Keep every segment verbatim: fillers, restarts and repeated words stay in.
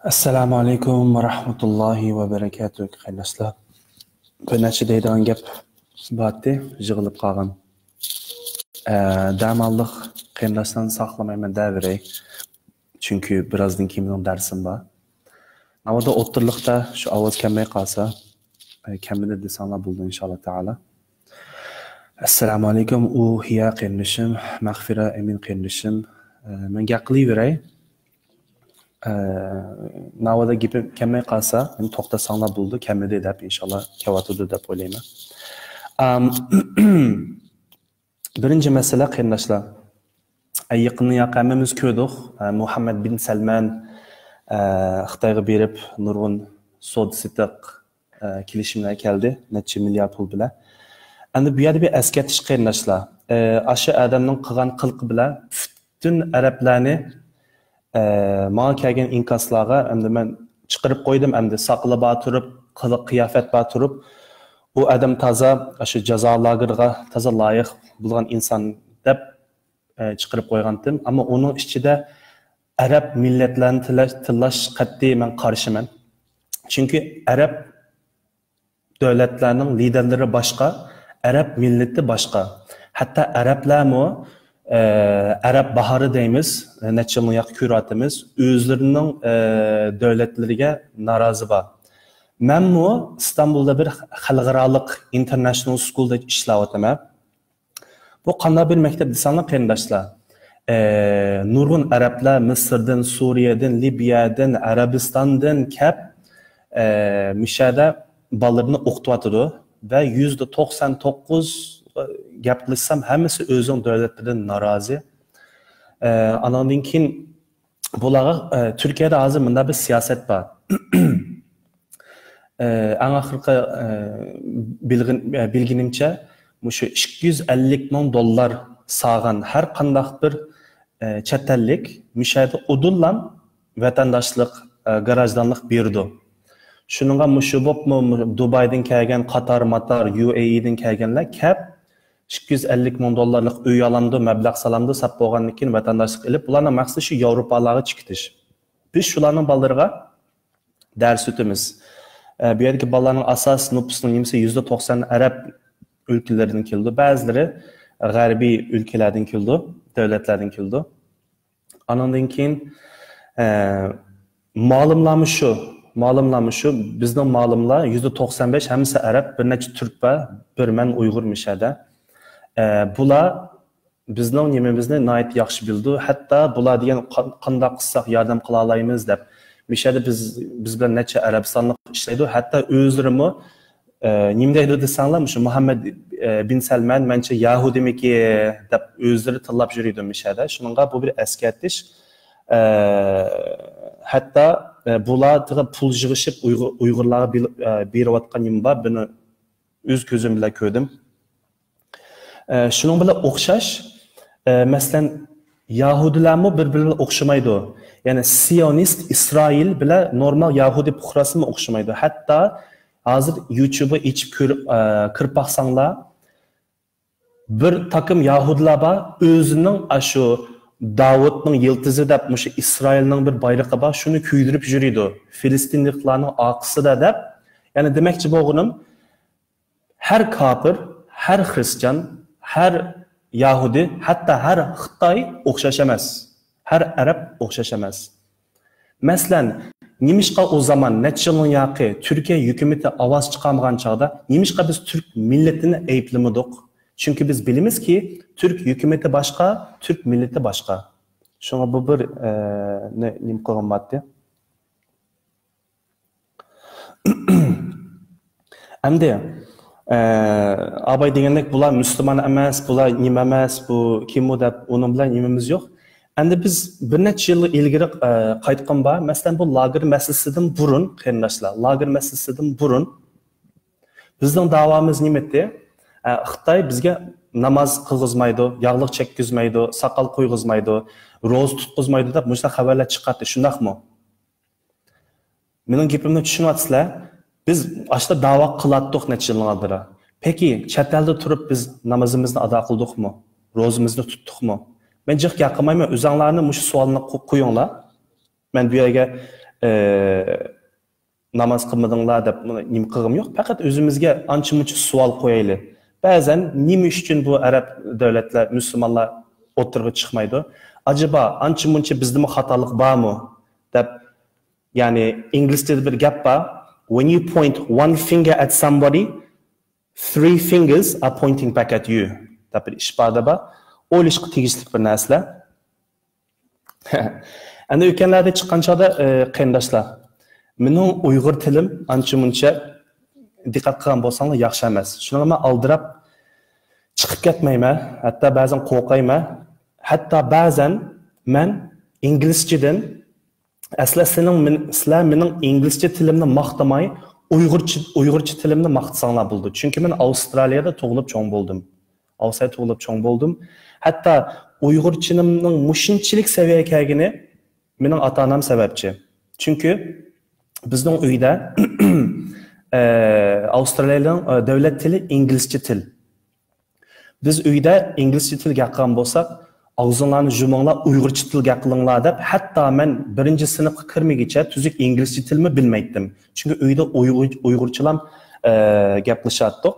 ئەسسالامۇ ئەلەيكۇم ۋە رەھمەتۇللاھى ۋە بەرەكاتۇھ، قېرىنداشلار. بىر نەچچە دەيدىغان گەپ بارتى، يىغىلىپ قالغان. ئە، دەماللىق قېرىنداشلارنى ساقلىمايمەن دەۋېرەي. چۈنكى بىرازدىن كېيىن مېنىڭ دەرسىم بار. ناۋادا ئوتتۇرىلىقتا شۇ ئاۋاز كەلمەي قالسا، ئە، كەممىدى دېسەڭلار بولىدۇ، ئىنشائاللا تائالا. ئەسسالامۇ ئەلەيكۇم، ئۇھىيا قېرىندىشىم، مەغپىرە ئەمىن قېرىندىشىم. ئە، مەن گەپ قىلىۋېرەي. ئە، ناۋادا گېپىم كەلمەي قالسا، مېنى توختاتساڭلار بولىدۇ، كەممىدى دەپ، ئىنشاللا كېلىۋاتىدۇ دەپ ئويلايمەن. ئام، بىرىنچى مەسىلە، قېرىنداشلار. ئە، يېقىندىن ياقى ھەممىمىز كۆردۇق. ئە، مۇھەممەد بىن سەلمەن، ئە، خىتايغا بېرىپ، نۇرغۇن سودا سېتىق، ئە، كېلىشىملەر كەلدى. نەچچە مىليار پۇل بىلەن. ئەمدى بۇ يەردە بىر ئەسكەرتىش، قېرىنداشلار. ئە، ئاشۇ ئادەمنىڭ قىلغان قىلىقى بىلەن پۈتۈن ئەرەبلەرنى، ئە، ماڭا كەلگەن ئىنكاسلارغا ئەمدى مەن چىقىرىپ قويدۇم، ئەمدى ساقىلى بار تۇرۇپ، قىلىق قىياپەت بار تۇرۇپ، ئۇ ئادەم تازا ئاشۇ جازا لاگېرىغا تازا لايىق بولغان ئىنسان دەپ، ئە، چىقىرىپ قويغانتىم. ئەمما ئۇنىڭ ئىچىدە ئەرەب مىللەتلەرنى تىللاش، تىللاش قەتئىي مەن قارشىمەن. چۈنكى ئەرەب دۆلەتلەرنىڭ لىدېرلىرى باشقا، ئەرەب مىللىتى باشقا. ھەتتا ئەرەبلەرمۇ، ئە، ئەرەب باھارى دەيمىز، نەچچە يىلدىن ياقى كۆرۈۋاتىمىز، ئۆزلىرىنىڭ، ئە، دۆلەتلىرىگە نارازى بار. مەنمۇ ئىستانبۇلدا بىر خەلقئارالىق ئىنتېرنېشنال سكۇلدا ئىشلەۋاتىمەن. بۇ قانداق بىر مەكتەپ دېسەڭلار، قېرىنداشلار؟ ئە، نۇرغۇن ئەرەبلەر مىسىردىن، سۈرىيەدىن، لىبىيەدىن، ئەرەبىستاندىن كەپ، ئە، مۇشەدە بالىلىرىنى ئوقۇتۇۋاتىدۇ. ۋە يۈزدە توقسان توققۇز، ئە، گەپ قىلىشسام، ھەممىسى ئۆزىنىڭ دۆلەتلىرىدىن نارازى. ئە، ئاناندىن كېيىن بۇلارغا، ئە، تۈركىيەدە ھازىر مۇنداق بىر سىياسەت بار. ئە، ئەڭ ئاخىرقى، ئە، بىلگىن-، ئە، بىلگىنىمچە، مۇشۇ ئىككى يۈز ئەللىك مىڭ دوللار سالغان ھەر قانداق بىر، ئە، چەت ئەللىك مۇشۇ يەردە ئۇدۇللا ۋەتەنداشلىق، ئە، گراژدانلىق بېرىدۇ. شۇنىڭغا مۇشۇ بوپمۇ، دۇبايدىن كەلگەن قاتار، ماتار، يۇ ئېي ئىدىن كەلگەنلەر كەپ، ئىككى يۈز ئەللىك مىڭ دوللارلىق ئۆي ئالامدۇ، مەبلەغ سالامدۇ، ساپ بولغاندىن كېيىن ۋەتەنداشلىق ئېلىپ، بۇلارنىڭ مەقسىتى شۇ ياۋروپالارغا چىقىتىش. بىز شۇلارنىڭ بالىلىرىغا دەرس ئۆتىمىز. ئە، بۇ يەردىكى بالىلارنىڭ ئاساسىي نوپۇسنىڭ نېمىسى يۈزدە توقسان ئەرەب ئۆلكىلىرىدىن كېلىدۇ، بەزىلىرى غەربىي ئۆلكىلەردىن كېلىدۇ، دۆلەتلەردىن كېلىدۇ. ئانىڭدىن كېيىن، ئە، مالىملارمۇ شۇ، مالىملارمۇ شۇ، بىزنىڭ مالىملار يۈزدە توقسان بەش ھەممىسى ئەرەب، بىر نەچچە تۈرك بار، بىر مەن ئۇيغۇر مۇشەدە. ئە، بۇلار بىزنىڭ نېمىمىزنى ناھايىتى ياخشى بىلىدۇ. ھەتتا بۇلار دېگەن قا-، قانداق قىلساق ياردەم قىلالايمىز دەپ. مۇشەدە بىز، بىز بىلەن نەچچە ئەرەبىستانلىق ئىشلەيدۇ. ھەتتا ئۆزلىرىمۇ، ئە، نېمە دەيدۇ دېسەڭلار، مۇشۇ مۇھەممەد، ئە، بىن سەلمەن مەنچە يەھۇدىيمىكى دەپ ئۆزلىرى تىللاپ يۈرىدۇ مۇشەدە. شۇنىڭغا بۇ بىر ئەسكەرتىش. ئە، ھەتتا، ئە، بۇلار تېخى پۇل يىغىشىپ ئۇيغۇر، ئۇيغۇرلارغا بىل-، ئە، بېرىۋاتقان نېمە بار، بۇنى ئۆز كۆزۈم بىلەن كۆردۈم. ئە، شۇنىڭ بىلەن ئوخشاش، ئە، مەسىلەن، يەھۇدىيلارمۇ بىر-بىرى بىلەن ئوخشىمايدۇ. يەنى سىيونىست ئىسرائىل بىلەن نورمال يەھۇدىي پۇقراسىمۇ ئوخشىمايدۇ. ھەتتا ھازىر يۇتۇبنى ئېچىپ كۆرۈپ، ئە، كىرىپ باقساڭلار، بىر تاكىم يەھۇدىيلار بار، ئۆزىنىڭ ئاشۇ داۋۇتنىڭ يىلتىزى دەپ مۇشۇ ئىسرائىلنىڭ بىر بايرىقى بار، شۇنى كۆيدۈرۈپ يۈرىدۇ. فىلىستىنلىقلارنىڭ ئارقىسىدا دەپ. يەنى دېمەكچى بولغىنىم، ھەر كاپىر، ھەر خرىستىيان، ھەر يەھۇدىي، ھەتتا ھەر خىتاي ئوخشاش ئەمەس. ھەر ئەرەب ئوخشاش ئەمەس. مەسىلەن، نېمىشقا ئۇ زامان نەچچە يىلنىڭ ياقى تۈركىيە ھۆكۈمىتى ئاۋاز چىقارمىغان چاغدا نېمىشقا بىز تۈرك مىللىتىنى ئەيىبلىمىدۇق؟ چۈنكى بىز بىلىمىزكى، تۈرك ھۆكۈمىتى باشقا، تۈرك مىللىتى باشقا. شۇڭا بۇ بىر، ئە، نە-، نېمە قىلغان بولاتتى. ئەمدى، ئە، ئاباي دېگەندەك، بۇلار مۇسۇلمان ئەمەس، بۇلار نېمە ئەمەس، بۇ كىم ئۇ دەپ، ئۇنىڭ بىلەن نېمىمىز يوق. ئەمدى بىز بىر نەچچە يىل ئىلگىرى، ئە، قايتقان بار. مەسىلەن، بۇ لاگېر مەسىلىسىدىن بۇرۇن، قېرىنداشلار، لاگېر مەسىلىسىدىن بۇرۇن بىزنىڭ داۋامىز نېمە ئىدى؟ ئە، خىتاي بىزگە ناماز قىلغۇزمايدۇ، ياغلىق چەككۈزمەيدۇ، ساقال قويغۇزمايدۇ، روزا تۇتقۇزمايدۇ دەپ مۇشۇنداق خەۋەرلەر چىقاتتى، شۇنداقمۇ؟ مېنىڭ گېپىمنى چۈشىنىۋاتىسىلەر. بىز ئاشۇنداق داۋا قىلاتتۇق نەچچە يىلنىڭ ئالدىدا. پېكى، چەت ئەلدە تۇرۇپ بىز نامىزىمىزنى ئادا قىلدۇقمۇ؟ روزىمىزنى تۇتتۇقمۇ؟ مەن جىق گەپ قىلمايمەن، ئۆزەڭلارنى مۇشۇ سوئالنى قو-، قويۇڭلار. مەن بۇ يەرگە، ئە، ناماز قىلمىدىڭلار دەپ نېمە قىلغۇم يوق. پەقەت ئۆزىمىزگە ئانچە مۇنچە سوئال قويايلى. بەزەن نېمە ئۈچۈن بۇ ئەرەب دۆلەتلەر، مۇسۇلمانلار ئوتتۇرىغا چىقمايدۇ؟ ئاجابا ئانچە مۇنچە بىزدىمۇ خاتالىق بارمۇ؟ دەپ، يەنى ئىنگلىزچىدا بىر گەپ بار. When you point one finger at somebody, three fingers are pointing back at you دەپ بىر ئىپادە بار. ئويلىشىشقا تېگىشلىك بىر نەرسىلەر. ئەمدى ئۆتكەنلەردە چىققان چاغدا، ئە، قېرىنداشلار، مېنىڭ ئۇيغۇر تىلىم ئانچە مۇنچە، دىققەت قىلغان بولساڭلار، ياخشى ئەمەس. شۇنىڭغا مەن ئالدىراپ چىقىپ كەتمەيمەن. ھەتتا بەزەن قورقايمەن. ھەتتا بەزەن مەن ئىنگلىزچىدىن، ئەسلى سىلەر مېنىڭ ئىنگلىزچە تىلىمنى ماختىماي، ئۇيغۇرچە، ئۇيغۇرچە تىلىمنى ماختىساڭلار بولىدۇ. چۈنكى مەن ئاۋسترالىيەدە تۇغۇلۇپ چوڭ بولدۇم. ئاۋسترالىيەدە تۇغۇلۇپ چوڭ بولدۇم. ھەتتا ئۇيغۇرچىلىمنىڭ مۇشۇنچىلىك سەۋىيەگە كەلگىنى مېنىڭ ئاتا-ئانام سەۋەبچى. چۈنكى بىزنىڭ ئۆيدە، ئە، ئاۋسترالىيەنىڭ، ئە، دۆلەت تىلى ئىنگلىزچە تىل. بىز ئۆيدە ئىنگلىزچە تىل گەپ قىلغان بولساق، «ئاغزىڭلارنى يۇمۇڭلار، ئۇيغۇرچە تىل گەپ قىلىڭلار» دەپ، ھەتتا مەن بىرىنچى سىنىپقا كىرمىگىچە تۈزۈك ئىنگلىزچە تىلمۇ بىلمەيتتىم. چۈنكى ئۆيدە ئۇيغۇر، ئۇيغۇرچىلام، ئە، گەپلىشەتتۇق.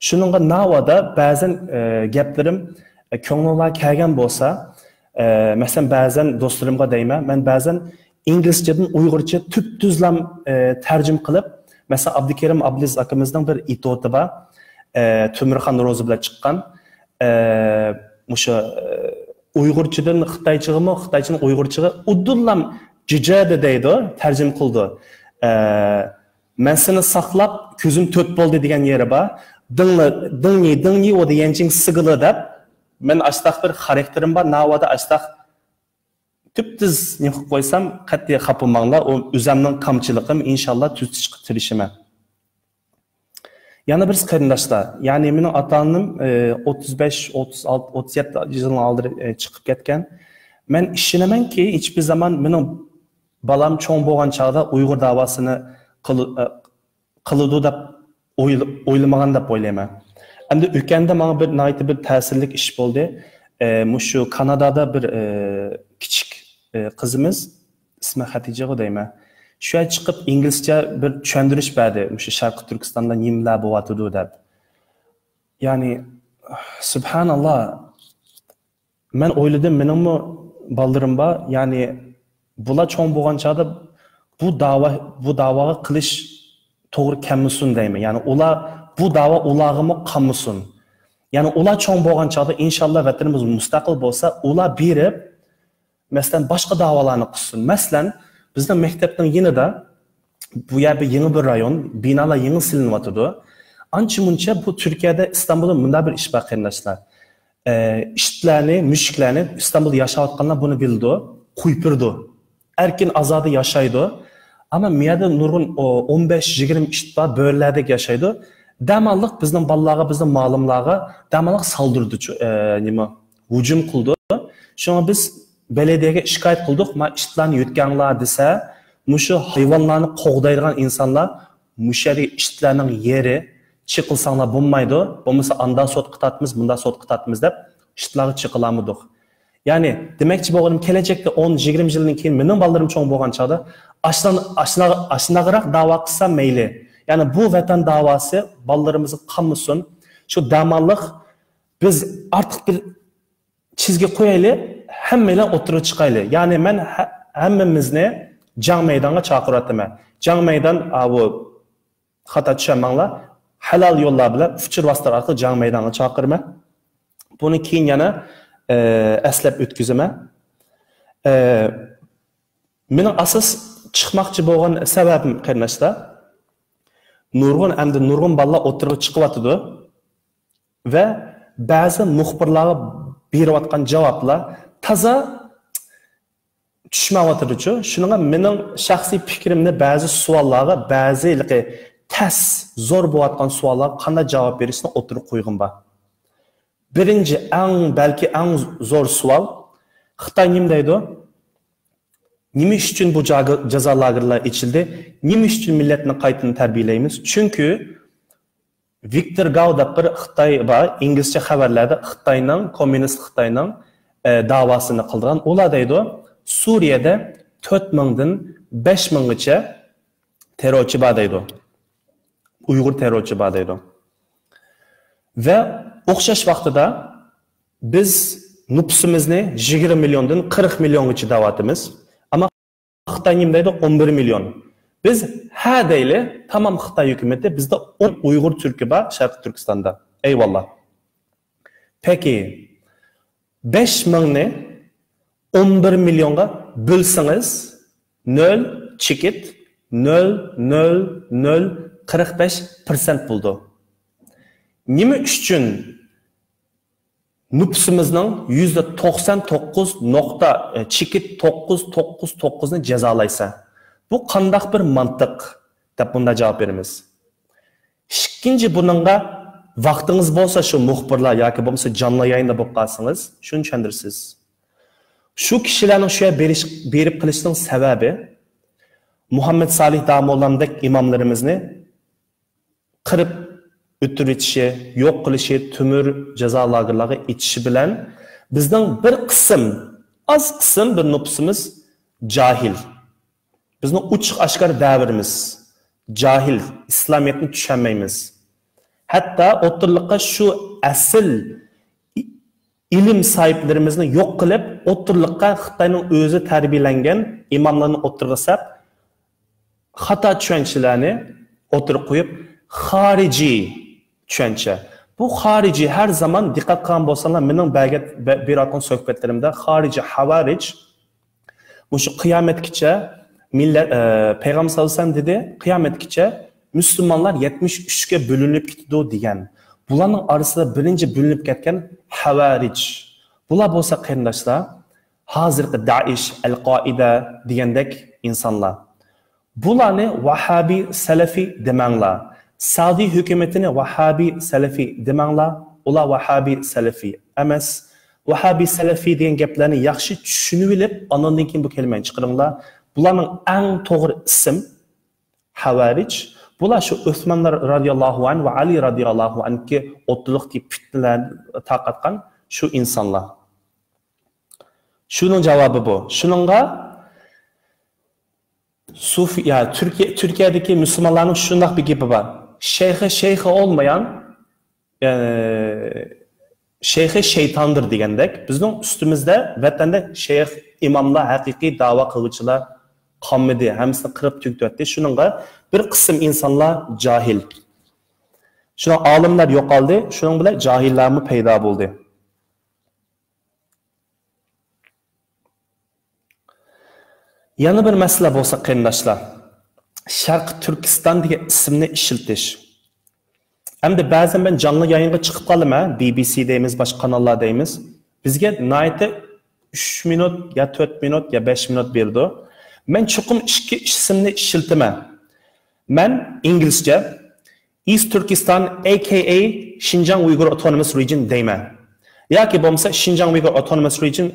شۇنىڭغا ناۋادا بەزەن، ئە، گەپلىرىم، ئە، كۆڭلۈڭلار كەلگەن بولسا، ئە، مەسىلەن، بەزەن دوستلىرىمغا دەيمەن، مەن بەزەن ئىنگلىزچىدىن ئۇيغۇرچە تۈپتۈزلام، ئە، تەرجىمە قىلىپ، مەسىلەن، ئابدۇكېرىم ئابلىز ئاكىمىزنىڭ بىر ئېتيۇدى بار، ئە، تۆمۈرخان روزى بىلەن چىققان، ئە، مۇشۇ، ئە، ئۇيغۇرچىدىن خىتايچىغىمۇ، خىتايچىدىن ئۇيغۇرچىغا ئۇدۇللام جىجەدە دەيدۇ، تەرجىمە قىلىدۇ. ئە، مەن سېنى ساقلاپ، كۆزۈم تۆت بولدى دېگەن يېرى بار. دىڭلى، دىڭنى، دىڭنى ۋو دە يەنچىڭ سىگىلى دەپ، مەن ئاشتاق بىر خاراكتېرىم بار، ناۋادا ئاشتاق تۈپتۈز نېمە قىلىپ قويسام، قەتئىي خاپا بولماڭلار، ئۇ ئۆزەمنىڭ كامچىلىقىم، ئىنشاللا تۈزىتىشقا تىرىشىمەن. يەنە بىرسى قېرىنداشلار، يەنى مېنىڭ ئاتا-ئانام، ئە، ئوتتۇز بەش، ئوتتۇز ئالتە، ئوتتۇز يەتتە يىلنىڭ ئالدىدا، ئە، چىقىپ كەتكەن. مەن ئىشىنىمەنكى، ھېچبىر زامان مېنىڭ بالام چوڭ بولغان چاغدا ئۇيغۇر داۋاسىنى قىل-، ئە، قىلىدۇ دەپ ئويل-، ئويلىمىغان دەپ ئويلايمەن. ئەمدى ئۆكەندە ماڭا بىر ناھايىتى بىر تەسىرلىك ئىش بولدى. ئە، مۇشۇ كانادادا بىر، ئە، كىچىك، ئە، قىزىمىز، ئىسمى خەتىجىغۇ دەيمەن. شۇ يەرگە چىقىپ ئىنگلىزچە بىر چۈشەندۈرۈش بەردى. مۇشۇ شەرقىي تۈركىستاندا نېمىلەر بولۇۋاتىدۇ دەپ. يەنى، سۇبھاناللا، مەن ئويلىدىم، مېنىڭمۇ بالىلىرىم بار. يەنى بۇلار چوڭ بولغان چاغدا بۇ داۋا، بۇ داۋاغا قىلىش توغرا كەلمىسۇن دەيمەن. يەنى ئۇلار، بۇ داۋا ئۇلارغىمۇ قالمىسۇن. يەنى ئۇلار چوڭ بولغان چاغدا ئىنشاللا ۋەتىنىمىز مۇستەقىل بولسا، ئۇلار بېرىپ، مەسىلەن، باشقا داۋالارنى قىلسۇن. مەسىلەن، بىزنىڭ مەكتەپنىڭ يېنىدا، بۇ يەر بىر يېڭى بىر رايون، بىنالار يېڭى سېلىنىۋاتىدۇ. ئانچە مۇنچە بۇ تۈركىيەدە، ئىستانبۇلدا مۇنداق بىر ئىش بار، قېرىنداشلار. ئە، ئىتلەرنى، مۈشۈكلەرنى، ئىستانبۇلدا ياشاۋاتقانلار بۇنى بىلىدۇ، قويۇپ بېرىدۇ. ئەركىن ئازادە ياشايدۇ. ئەمما مۇ يەردە نۇرغۇن، ئو، ئون بەش، يىگىرمە ئىت بار، بۆرىلەردەك ياشايدۇ. دەماللىق بىزنىڭ بالىلارغا، بىزنىڭ مۇئەللىملارغا دەماللىق سالدۇرىدۇ، ئە، نېمە، ھۇجۇم قىلىدۇ. شۇڭا بىز بەلەدىيەگە شىكايەت قىلدۇق، ما ئىتلارنى يۆتكەڭلار دېسە، مۇشۇ ھايۋانلارنى قوغدايدىغان ئىنسانلار، مۇشۇ يەردىكى ئىتلارنىڭ يېرى، چېقىلساڭلار بولمايدۇ، بولمىسا ئاندا سوتقا تارتىمىز، مۇندا سوتقا تارتىمىز دەپ ئىتلارغا چېقىلالمىدۇق. يەنى دېمەكچى بولغىنىم، كېلەچەكتە ئون، يىگىرمە يىلدىن كېيىن مېنىڭ بالىلىرىم چوڭ بولغان چاغدا ئاشۇنداق، ئاشۇنداق، ئاشۇنداقراق داۋا قىلسام مەيلى. يەنى بۇ ۋەتەن داۋاسى بالىلىرىمىزغا قالمىسۇن. شۇ دەماللىق، بىز ئارتۇق بىر چىزگى قويايلى، ھەممەيلەن ئوتتۇرىغا چىقايلى. يەنى مەن ھە-، ھەممىمىزنى جەڭ مەيدانغا چاقىرىۋاتىمەن. جەڭ مەيدان، ئاۋۇ، خاتا چۈشەنمەڭلار. ھالال يوللار بىلەن ئۇچۇر ۋاسىتىلەر ئارقىلىق جەڭ مەيدانغا چاقىرىمەن. بۇنى كېيىن يەنە، ئە، ئەسلەپ ئۆتكۈزىمەن. ئە، مېنىڭ ئاساس چىقماقچى بولغان سەۋەبىم، قېرىنداشلار، نۇرغۇن، ئەمدى نۇرغۇن بالىلار ئوتتۇرىغا چىقىۋاتىدۇ ۋە بەزى مۇخبىرلارغا بېرىۋاتقان جاۋابلار تازا چۈشمەيۋاتىدۇچۇ. شۇنىڭغا مېنىڭ شەخسىي پىكرىمنى بەزى سوئاللارغا، بەزى ھېلىقى تەس، زور بولۇۋاتقان سوئاللارغا قانداق جاۋاب بېرىشنى ئوتتۇرىغا قويغۇم بار. بىرىنچى، ئەڭ، بەلكى ئەڭ زور سوئال، خىتاي نېمە دەيدۇ؟ نېمە ئۈچۈن بۇ جاگا-، جازا لاگېرلار ئېچىلدى؟ نېمە ئۈچۈن مىللەتنى قايتىدىن تەربىيەلەيمىز؟ چۈنكى ۋىكتور گاۋ دەپ بىر خىتاي بار، ئىنگلىزچە خەۋەرلەردە خىتاينىڭ، كوممۇنىست خىتاينىڭ، ئە، داۋاسىنى قىلىدىغان. ئۇلار دەيدۇ، سۈرىيەدە تۆت مىڭدىن بەش مىڭغىچە تېررورچى بار دەيدۇ. ئۇيغۇر تېررورچى بار دەيدۇ. ۋە ئوخشاش ۋاقتىدا بىز نوپۇسىمىزنى يىگىرمە مىليوندىن قىرىق مىليونغىچە دەۋاتىمىز. ئەمما خىتاي نېمە دەيدۇ؟ ئون بىر مىليون. بىز ھە دەيلى، تامام خىتاي ھۆكۈمىتى، بىزدە ئون ئۇيغۇر تۈركى بار شەرقىي تۈركىستاندا. ئەيۋاللا. پەكى، بەش مىڭنى ئون بىر مىليونغا بۆلسىڭىز، نۆل چېكىت نۆل نۆل نۆل قىرىق بەش پىرسەنت بولىدۇ. نېمە ئۈچۈن نوپۇسىمىزنىڭ يۈزدە توقسان توققۇز نۇقتا، ئە، چېكىت توققۇز توققۇز توققۇزنى جازالايسەن؟ بۇ قانداق بىر مانتىق؟ دەپ بۇنداق جاۋاب بېرىمىز. ئىككىنچى، بۇنىڭغا ۋاقتىڭىز بولسا، شۇ مۇخبىرلار ياكى بولمىسا جانلى يايىندا بولۇپ قالسىڭىز، شۇنى چۈشەندۈرىسىز. شۇ كىشىلەرنىڭ شۇ يەرگە بېرىش، بېرىپ قېلىشنىڭ سەۋەبى، مۇھەممەد سالىھ داموللامدەك ئىماملىرىمىزنى قىرىپ ئۆلتۈرۈۋېتىشى، يوق قىلىشى، تۆمۈر جازا لاگېرلارغا ئېتىشى بىلەن بىزنىڭ بىر قىسىم، ئاز قىسىم بىر نوپۇسىمىز جاھىل. بىزنىڭ ئوچۇق ئاشكارا دەۋرىمىز جاھىل، ئىسلامىيەتنى چۈشەنمەيمىز. ھەتتا ئوتتۇرىلىققا شۇ ئەسىل ئىلىم ساھىبلىرىمىزنى يوق قىلىپ، ئوتتۇرىلىققا خىتاينىڭ ئۆزى تەربىيەلەنگەن ئىماملارنى ئوتتۇرىغا سەپ، خاتا چۈشەنچىلەرنى ئوتتۇرىغا قويۇپ، خارىجىي چۈشەنچە. بۇ خارىجىي، ھەر زامان دىققەت قىلغان بولساڭلار، مېنىڭ بەرگەن، بە-، بېرىۋاتقان سۆھبەتلىرىمدە خارىجىي، خەۋەرىج، مۇشۇ قىيامەتكىچە مىللەت، ئە، پەيغەمبەر ساللاللاھۇ ئەلەيھى ۋەسەللەم دېدى، قىيامەتكىچە مۇسۇلمانلار يەتمىش ئۈچكە بۆلۈنۈپ كېتىدۇ دېگەن. بۇلارنىڭ ئارىسىدا بىرىنچى بۆلۈنۈپ كەتكەن خەۋەرىج. بۇلار بولسا قېرىنداشلار، ھازىرقى دائىش، ئەل-قائىدە دېگەندەك ئىنسانلار. بۇلارنى ۋاھابىي سەلەفىي دېمەڭلار. سەئۇدى ھۆكۈمىتىنى ۋاھابىي سەلەفىي دېمەڭلار. ئۇلار ۋاھابىي سەلەفىي ئەمەس. ۋاھابىي سەلەفىي دېگەن گەپلەرنى ياخشى چۈشىنىۋېلىپ، ئاندىن كېيىن بۇ كەلىمىنى چىقىرىڭلار. بۇلارنىڭ ئەڭ توغرا ئىسىم خەۋەرىج. بۇلار شۇ ئۆسمان رازىياللاھۇ ئەنھۇ ۋە ئەلى رازىياللاھۇ ئەنھۇگە ئوتتۇرىلىقتىكى پىتنىلەرنى تارقاتقان شۇ ئىنسانلار. شۇنىڭ جاۋابى بۇ. شۇنىڭغا سۇفى، يا، تۈركىيە، تۈركىيەدىكى مۇسۇلمانلارنىڭ شۇنداق بىر گېپى بار. شەيخى، شەيخى ئولمىيان، يەنى، شەيخى شەيتاندۇر دېگەندەك، بىزنىڭ ئۈستىمىزدە، ۋەتەندە شەيخ، ئىماملار، ھەقىقىي داۋا قىلغۇچىلار قالمىدى. ھەممىسىنى قىرىپ تۈگىتىۋەتتى. شۇنىڭغا بىر قىسىم ئىنسانلار جاھىل. شۇنىڭ ئالىملار يوقالدى. شۇنىڭ بىلەن جاھىللارمۇ پەيدا بولدى. يەنە بىر مەسىلە بولسا، قېرىنداشلار، شەرقىي تۈركىستان دېگەن ئىسىمنى ئىشلىتىش. ئەمدى بەزەن مەن جانلى يايىنغا چىقىپ قالىمەن، بى بى سى دەيمىز، باشقا قاناللار دەيمىز. بىزگە ناھايىتى ئۈچ مىنۇت يا تۆت مىنۇت يا بەش مىنۇت بېرىدۇ. مەن چوقۇم ئىككى ئىسىمنى ئىشلىتىمەن. مەن ئىنگلىزچە East Turkestan، A K A Xinjiang Uyghur Autonomous Region دەيمەن. ياكى بولمىسا Xinjiang Uyghur Autonomous Region،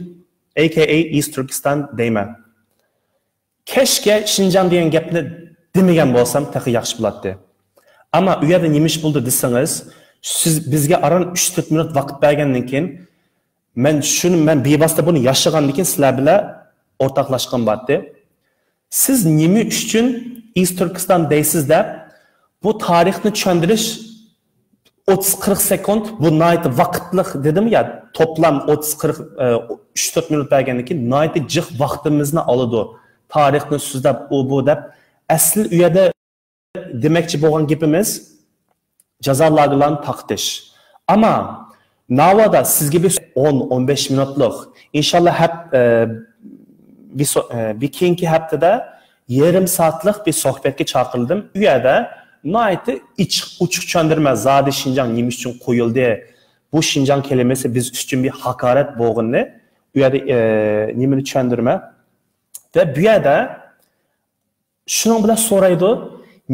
A K A East Turkestan دەيمەن. كەچكە شىنجاڭ دېگەن گەپنى دېمىگەن بولسام تېخى ياخشى بولاتتى. ئەمما ئۇ يەردە نېمە ئىش بولدى دېسىڭىز، سىز بىزگە ئاران ئۈچ تۆت مىنۇت ۋاقىت بەرگەندىن كېيىن، مەن شۇنى، مەن بىۋاسىتە بۇنى ياشىغاندىن كېيىن سىلەر بىلەن ئورتاقلاشقان بارتتى. سىز نېمە ئۈچۈن ئىست تۈركىستان دەيسىز دەپ، بۇ تارىخنى چۈشەندۈرۈش ئوتتۇز قىرىق سېكۇنت، بۇ ناھايىتى ۋاقىتلىق دېدىم يا، توپلام ئوتتۇز قىرىق، ئە، ئۈچ تۆت مىنۇت بەرگەندىن كېيىن ناھايىتى جىق ۋاقتىمىزنى ئالىدۇ. تارىخنى سۆزلەپ، ئۇ بۇ دەپ، ئەسلى ئۇ يەردە دېمەكچى بولغان گېپىمىز جازا لاگېرلارنى تاقىتىش. ئەمما ناۋادا سىزگە بىر ئون، ئون بەش مىنۇتلۇق، ئىنشاللا ھەپ-، ئە، بىر سو-، ئە، بىر كېيىنكى ھەپتىدە يېرىم سائەتلىك بىر سۆھبەتكە چاقىرىلدىم. ئۇ يەردە ناھايىتى ئېچىق، ئوچۇق چۈشەندۈرمە، زادى شىنجاڭ نېمە ئۈچۈن قويۇلدى؟ بۇ شىنجاڭ كەلىمىسى بىز ئۈچۈن بىر ھاقارەت بولغىنىنى ئۇ يەردە، ئە، نېمىنى چۈشەندۈرمە. ۋە بۇ يەردە شۇنىڭ بىلەن سورايدۇ،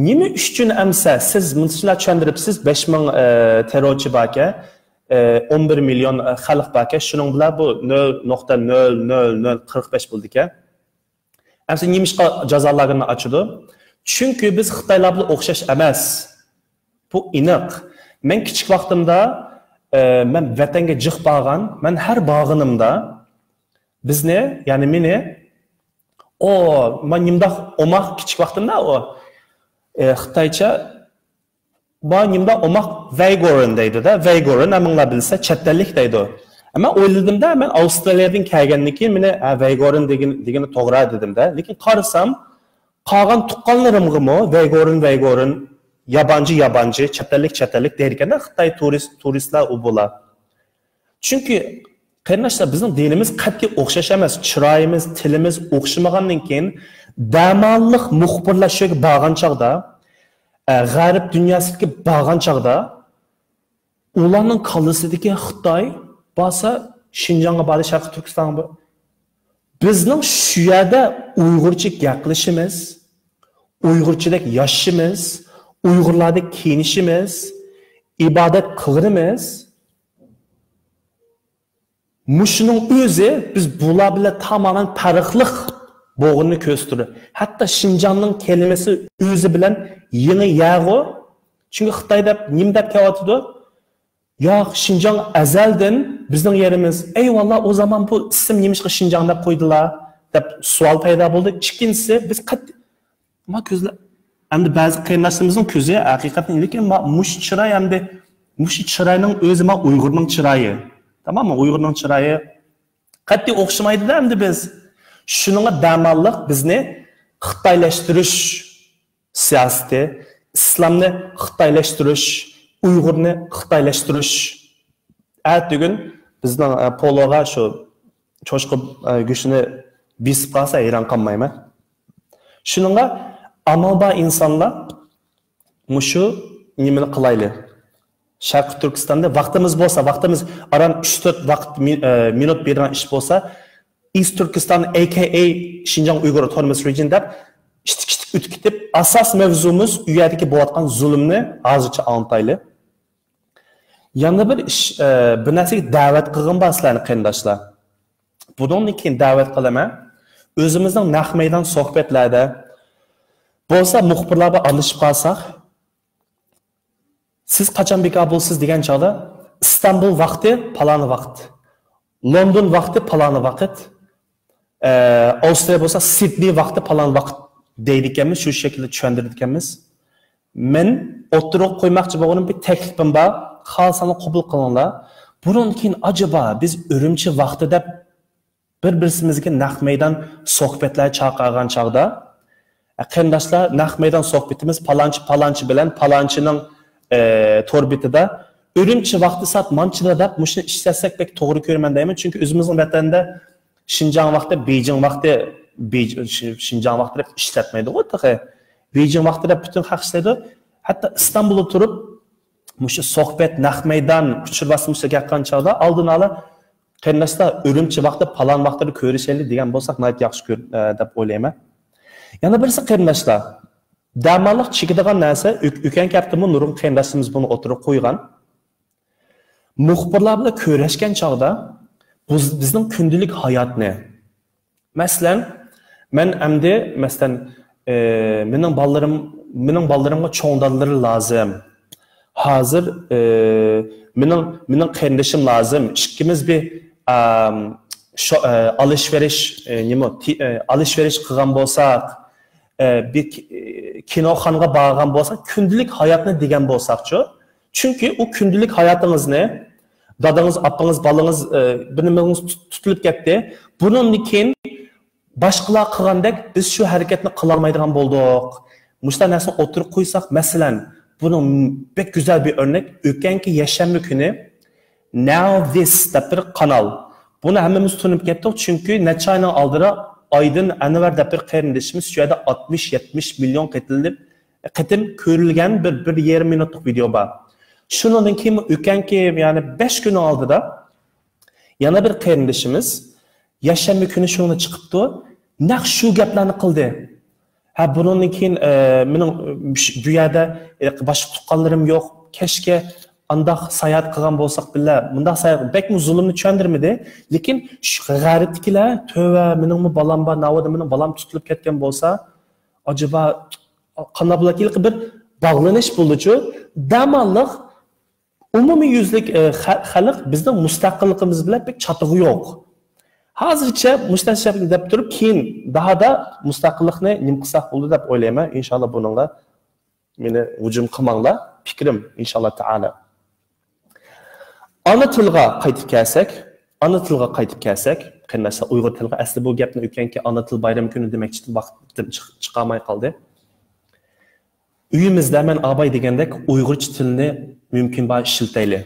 نېمە ئۈچۈن ئەمسە سىز مۇنچىلا چۈشەندۈرۈپسىز، بەش مىڭ، ئە، تېررورچى باركەن، ئە، ئون بىر مىليون، ئە، خەلق باركەن، شۇنىڭ بىلەن بۇ نۆل نۇقتا نۆل نۆل نۆل قىرىق بەش بولىدىكەن. ئەمسە نېمىشقا جازا لاگېرىنى ئاچىدۇ؟ چۈنكى بىز خىتايلار بىلەن ئوخشاش ئەمەس. بۇ ئېنىق. مەن كىچىك ۋاقتىمدا، ئە، مەن ۋەتەنگە جىق بارغان، مەن ھەر بارغىنىمدا بىزنى، يەنى مېنى ئۇ، مەن نېمىنداق ئوماق كىچىك ۋاقتىمدا ئۇ، ئە، خىتايچە، ما نېمىنداق ئوماق ۋەيگورېن دەيدۇ-دە، ۋەيگورېن ھەممىڭلار بىلسە، چەت ئەللىك دەيدۇ. مەن ئويلىدىم-دە، مەن ئاۋسترالىيەدىن كەلگەندىن كېيىن مېنى، ھە، ۋەيگورېن دېگىنى توغرا دېدىم-دە. لېكىن قارىسام، قالغان تۇغقانلىرىمغىمۇ ۋەيگورېن، ۋەيگورېن، يابانچى، يابانچى، چەت ئەللىك، چەت ئەللىك دەيدىكەن-دە، خىتاي تۇرىست، تۇرىستلار ئۇ بۇلار. چۈنكى، قېرىنداشلار، بىزنىڭ دىنىمىز قەتئىي ئوخشاش ئەمەس. چىرايىمىز، تىلىمىز ئوخشىمىغاندىن كېيىن، دەماللىق مۇخبىرلار شۇ يەرگە بارغان چاغدا، ئە، غەرب دۇنياسىدىكى بارغان چاغدا، ئۇلارنىڭ كاللىسىدىكى خىتاي بارسا، شىنجاڭغا باردى، شەرقىي تۈركىستانغا بار-، بىزنىڭ شۇ يەردە ئۇيغۇرچە گەپلىشىمىز، ئۇيغۇرچىدەك ياشىشىمىز، ئۇيغۇرلاردەك كىيىنىشىمىز، ئىبادەت قىلغىنىمىز، مۇشۇنىڭ ئۆزى بىز بۇلار بىلەن تامامەن پەرقلىق بولغىنىنى كۆرسىتىدۇ. ھەتتا شىنجاڭنىڭ كەلىمىسى ئۆزى بىلەن يېڭى يەرغۇ. چۈنكى خىتاي دەپ نېمە دەپ كېلىۋاتىدۇ؟ ياق، شىنجاڭ ئەزەلدىن بىزنىڭ يېرىمىز. ئەيۋاللا، ئۇ زامان بۇ ئىسىم نېمىشقا شىنجاڭ دەپ قويدىلا؟ دەپ سوئال پەيدا بولدى. ئىككىنچىسى، بىز قەت-، ما كۆزلە-، ئەمدى بەزى قېرىنداشلىرىمىزنىڭ كۆزى ھەقىقەتەن، لېكىن ما-، مۇشۇ چىراي ئەمدى، مۇشۇ چىراينىڭ ئۆزى ما ئۇيغۇرنىڭ چىرايى. تاماممۇ؟ ئۇيغۇرنىڭ چىرايى قەتئىي ئوخشىمايدۇ-دە ئەمدى بىز. شۇنىڭغا دەماللىق بىزنى خىتايلاشتۇرۇش سىياسىتى، ئىسلامنى خىتايلاشتۇرۇش، ئۇيغۇرنى خىتايلاشتۇرۇش. ئەتىگۈن بىزنىڭ، ئە، پولوغا شۇ چوشقا، ئە، گۆشىنى بېسىپ قالسا ھەيران قالمايمەن. شۇنىڭغا ئامال بار ئىنسانلار مۇشۇ نېمىنى قىلايلى. شەرقىي تۈركىستاندا ۋاقتىمىز بولسا، ۋاقتىمىز ئاران ئۈچ تۆت ۋاقىت مىن-، ئە، مىنۇت بېرىدىغان ئىش بولسا، ئىست تۈركىستان، ئەي كەي ئەي شىنجاڭ ئۇيغۇر ئاپتونومىس رېجىيون دەپ ئىتتىك-ئىتتىك ئۆتۈپ كېتىپ، ئاساس مەۋزۇمىز ئۇ يەردىكى بولۇۋاتقان زۇلۇمنى ھازىرچە ئاڭلىتايلى. يەنە بىر ئىش، ئە، بىر نەرسىگە دەۋەت قىلغىنىم بار سىلەرنى، قېرىنداشلار. بۇنىڭدىن كېيىن دەۋەت قىلىمەن. ئۆزىمىزنىڭ نەق مەيدان سۆھبەتلەردە بولسا، مۇخبىرلار بىلەن ئارىلىشىپ قالساق، سىز قاچان بىكار بولىسىز دېگەن چاغدا، ئىستانبۇل ۋاقتى پالان ۋاقىت، لوندون ۋاقتى پالان ۋاقىت، ئە، ئاۋسترالىيە بولسا سىدنېي ۋاقتى پالان ۋاقىت دەيدىكەنمىز، شۇ شەكىلدە چۈشەندۈرىدىكەنمىز. مەن ئوتتۇرىغا قويماقچى بولغىنىم بىر تەكلىپىم بار، خالىساڭلار قوبۇل قىلىڭلار. بۇنىڭدىن كېيىن ئاجابا بىز ئۈرۈمچى ۋاقتى دەپ بىر-بىرسىمىزگە نەق مەيدان سۆھبەتلەر چاقىرغان چاغدا، ئە، قېرىنداشلار، نەق مەيدان سۆھبىتىمىز پالانچى، پالانچى بىلەن پالانچىنىڭ، ئە، تور بېتىدە، ئۈرۈمچى ۋاقتى سائەت مانچىدا دەپ مۇشۇنى ئىشلەتسەك بەك توغرا كۆرىمەن دەيمەن. چۈنكى ئۆزىمىزنىڭ ۋەتەندە شىنجاڭ ۋاقتى، بېيجىڭ ۋاقتى، بېيج-، شى-، شىنجاڭ ۋاقتى دەپ ئىشلەتمەيدىغۇ تېخى. بېيجىڭ ۋاقتى دەپ پۈتۈن خەق ئىشلەيدۇ. ھەتتا ئىستانبۇلدا تۇرۇپ، مۇشۇ سۆھبەت، نەق مەيدان، ئۇچۇر ۋاسىتىسى گەپ قىلغان چاغدا ئالدىن ئالا، قېرىنداشلار، ئۈرۈمچى ۋاقتى، پالان ۋاقتىدا كۆرۈشەيلى دېگەن بولساق ناھايىتى ياخشى كۆر-، ئە، دەپ ئويلايمەن. يەنە بىرسى، قېرىنداشلار، دەماللىق چېكىدىغان نەرسە، ئۆ-، ئۆتكەن ھەپتىمۇ نۇرغۇن قېرىنداشلىرىمىز بۇنى ئوتتۇرىغا قويغان. مۇخبىرلار بىلەن كۆرۈشكەن چاغدا بىز-، بىزنىڭ كۈندىلىك ھاياتنى، مەسىلەن، مەن ئەمدى، مەسىلەن، ئى، مېنىڭ بالىلىرىم، مېنىڭ بالىلىرىمغا چوڭ دادىلىرى لازىم. ھازىر، ئى، مېنىڭ، مېنىڭ قېرىندىشىم لازىم. ئىككىمىز بىر، ئام، شو-، ئى، ئالىش بېرىش، ئى، نېمە، تى-، ئى، ئالىش بېرىش قىلغان بولساق، ئى، بىر ك-، ئى، كىنوخانىغا بارغان بولساق، كۈندىلىك ھاياتنى دېگەن بولساقچۇ؟ چۈنكى ئۇ كۈندىلىك ھاياتىڭىزنى، دادىڭىز، ئاپىڭىز، بالىڭىز، ئى، بىر نېمىڭىز تۇت-، تۇتۇلۇپ كەتتى. بۇنىڭدىن كېيىن باشقىلار قىلغاندەك بىز شۇ ھەرىكەتنى قىلالمايدىغان بولدۇق. مۇشۇنداق نەرسىنى ئوتتۇرىغا قويساق، مەسىلەن، بۇنىڭ بەك گۈزەل بىر ئۆرنەك، ئۆتكەنكى يەكشەنبە كۈنى Now This دەپ بىر قانال. بۇنى ھەممىمىز تونۇپ كەتتۇق، چۈنكى نەچچە ئاينىڭ ئالدىدا ئايدىن ئەنۋەر دەپ بىر قېرىندىشىمىز شۇ يەردە ئاتمىش، يەتمىش مىليون قېتىلىپ، قېتىم كۆرۈلگەن بىر، بىر يېرىم مىنۇتلۇق ۋىدېئو بار. شۇنىڭدىن كېيىن ئۆتكەنكى، يەنى بەش كۈننىڭ ئالدىدا يەنە بىر قېرىندىشىمىز يەكشەنبە كۈنى شۇنى چىقىپتۇ. نەق شۇ گەپلەرنى قىلدى. ھە، بۇنىڭدىن كېيىن، ئە، مېنىڭ، ئە، بۇ يەردە، ئە، باشقا تۇغقانلىرىم يوق. كەچكە ئانداق ساياھەت قىلغان بولساق بىللە، مۇنداق ساياھەت، بەكمۇ زۇلۇمنى چۈشەندۈرمىدى. لېكىن شۇ غەربتىكىلەر، تۆۋە، مېنىڭمۇ بالام بار، ناۋادا مېنىڭ بالام تۇتۇلۇپ كەتكەن بولسا، ئاجابا قانداق بولار؟ ھېلىقى بىر باغلىنىش بولدىچۇ. دەماللىق ئومۇميۈزلۈك، ئە، خە-، خەلق بىزنىڭ مۇستەقىللىقىمىز بىلەن بەك چاتىقى يوق. ھازىرچە مۇشۇنداق دەپ تۇرۇپ، كېيىن داھادا مۇستەقىللىقنى نېمە قىلساق بولىدۇ دەپ ئويلايمەن. ئىنشاللا بۇنىڭغا مېنى ھۇجۇم قىلماڭلار. پىكرىم، ئىنشاللا تائالا. ئانا تىلغا قايتىپ كەلسەك، ئانا تىلغا قايتىپ كەلسەك، قېرىنداشلار، ئۇيغۇر تىلىغا، ئەسلى بۇ گەپنى ئۆتكەنكى ئانا تىل بايرىمى كۈنى دېمەكچىدىم، ۋاقتىم چىق-، چىقالماي قالدى. ئۆيىمىزدە مەن ئاباي دېگەندەك ئۇيغۇرچە تىلنى مۇمكىن بار ئىشلىتەيلى.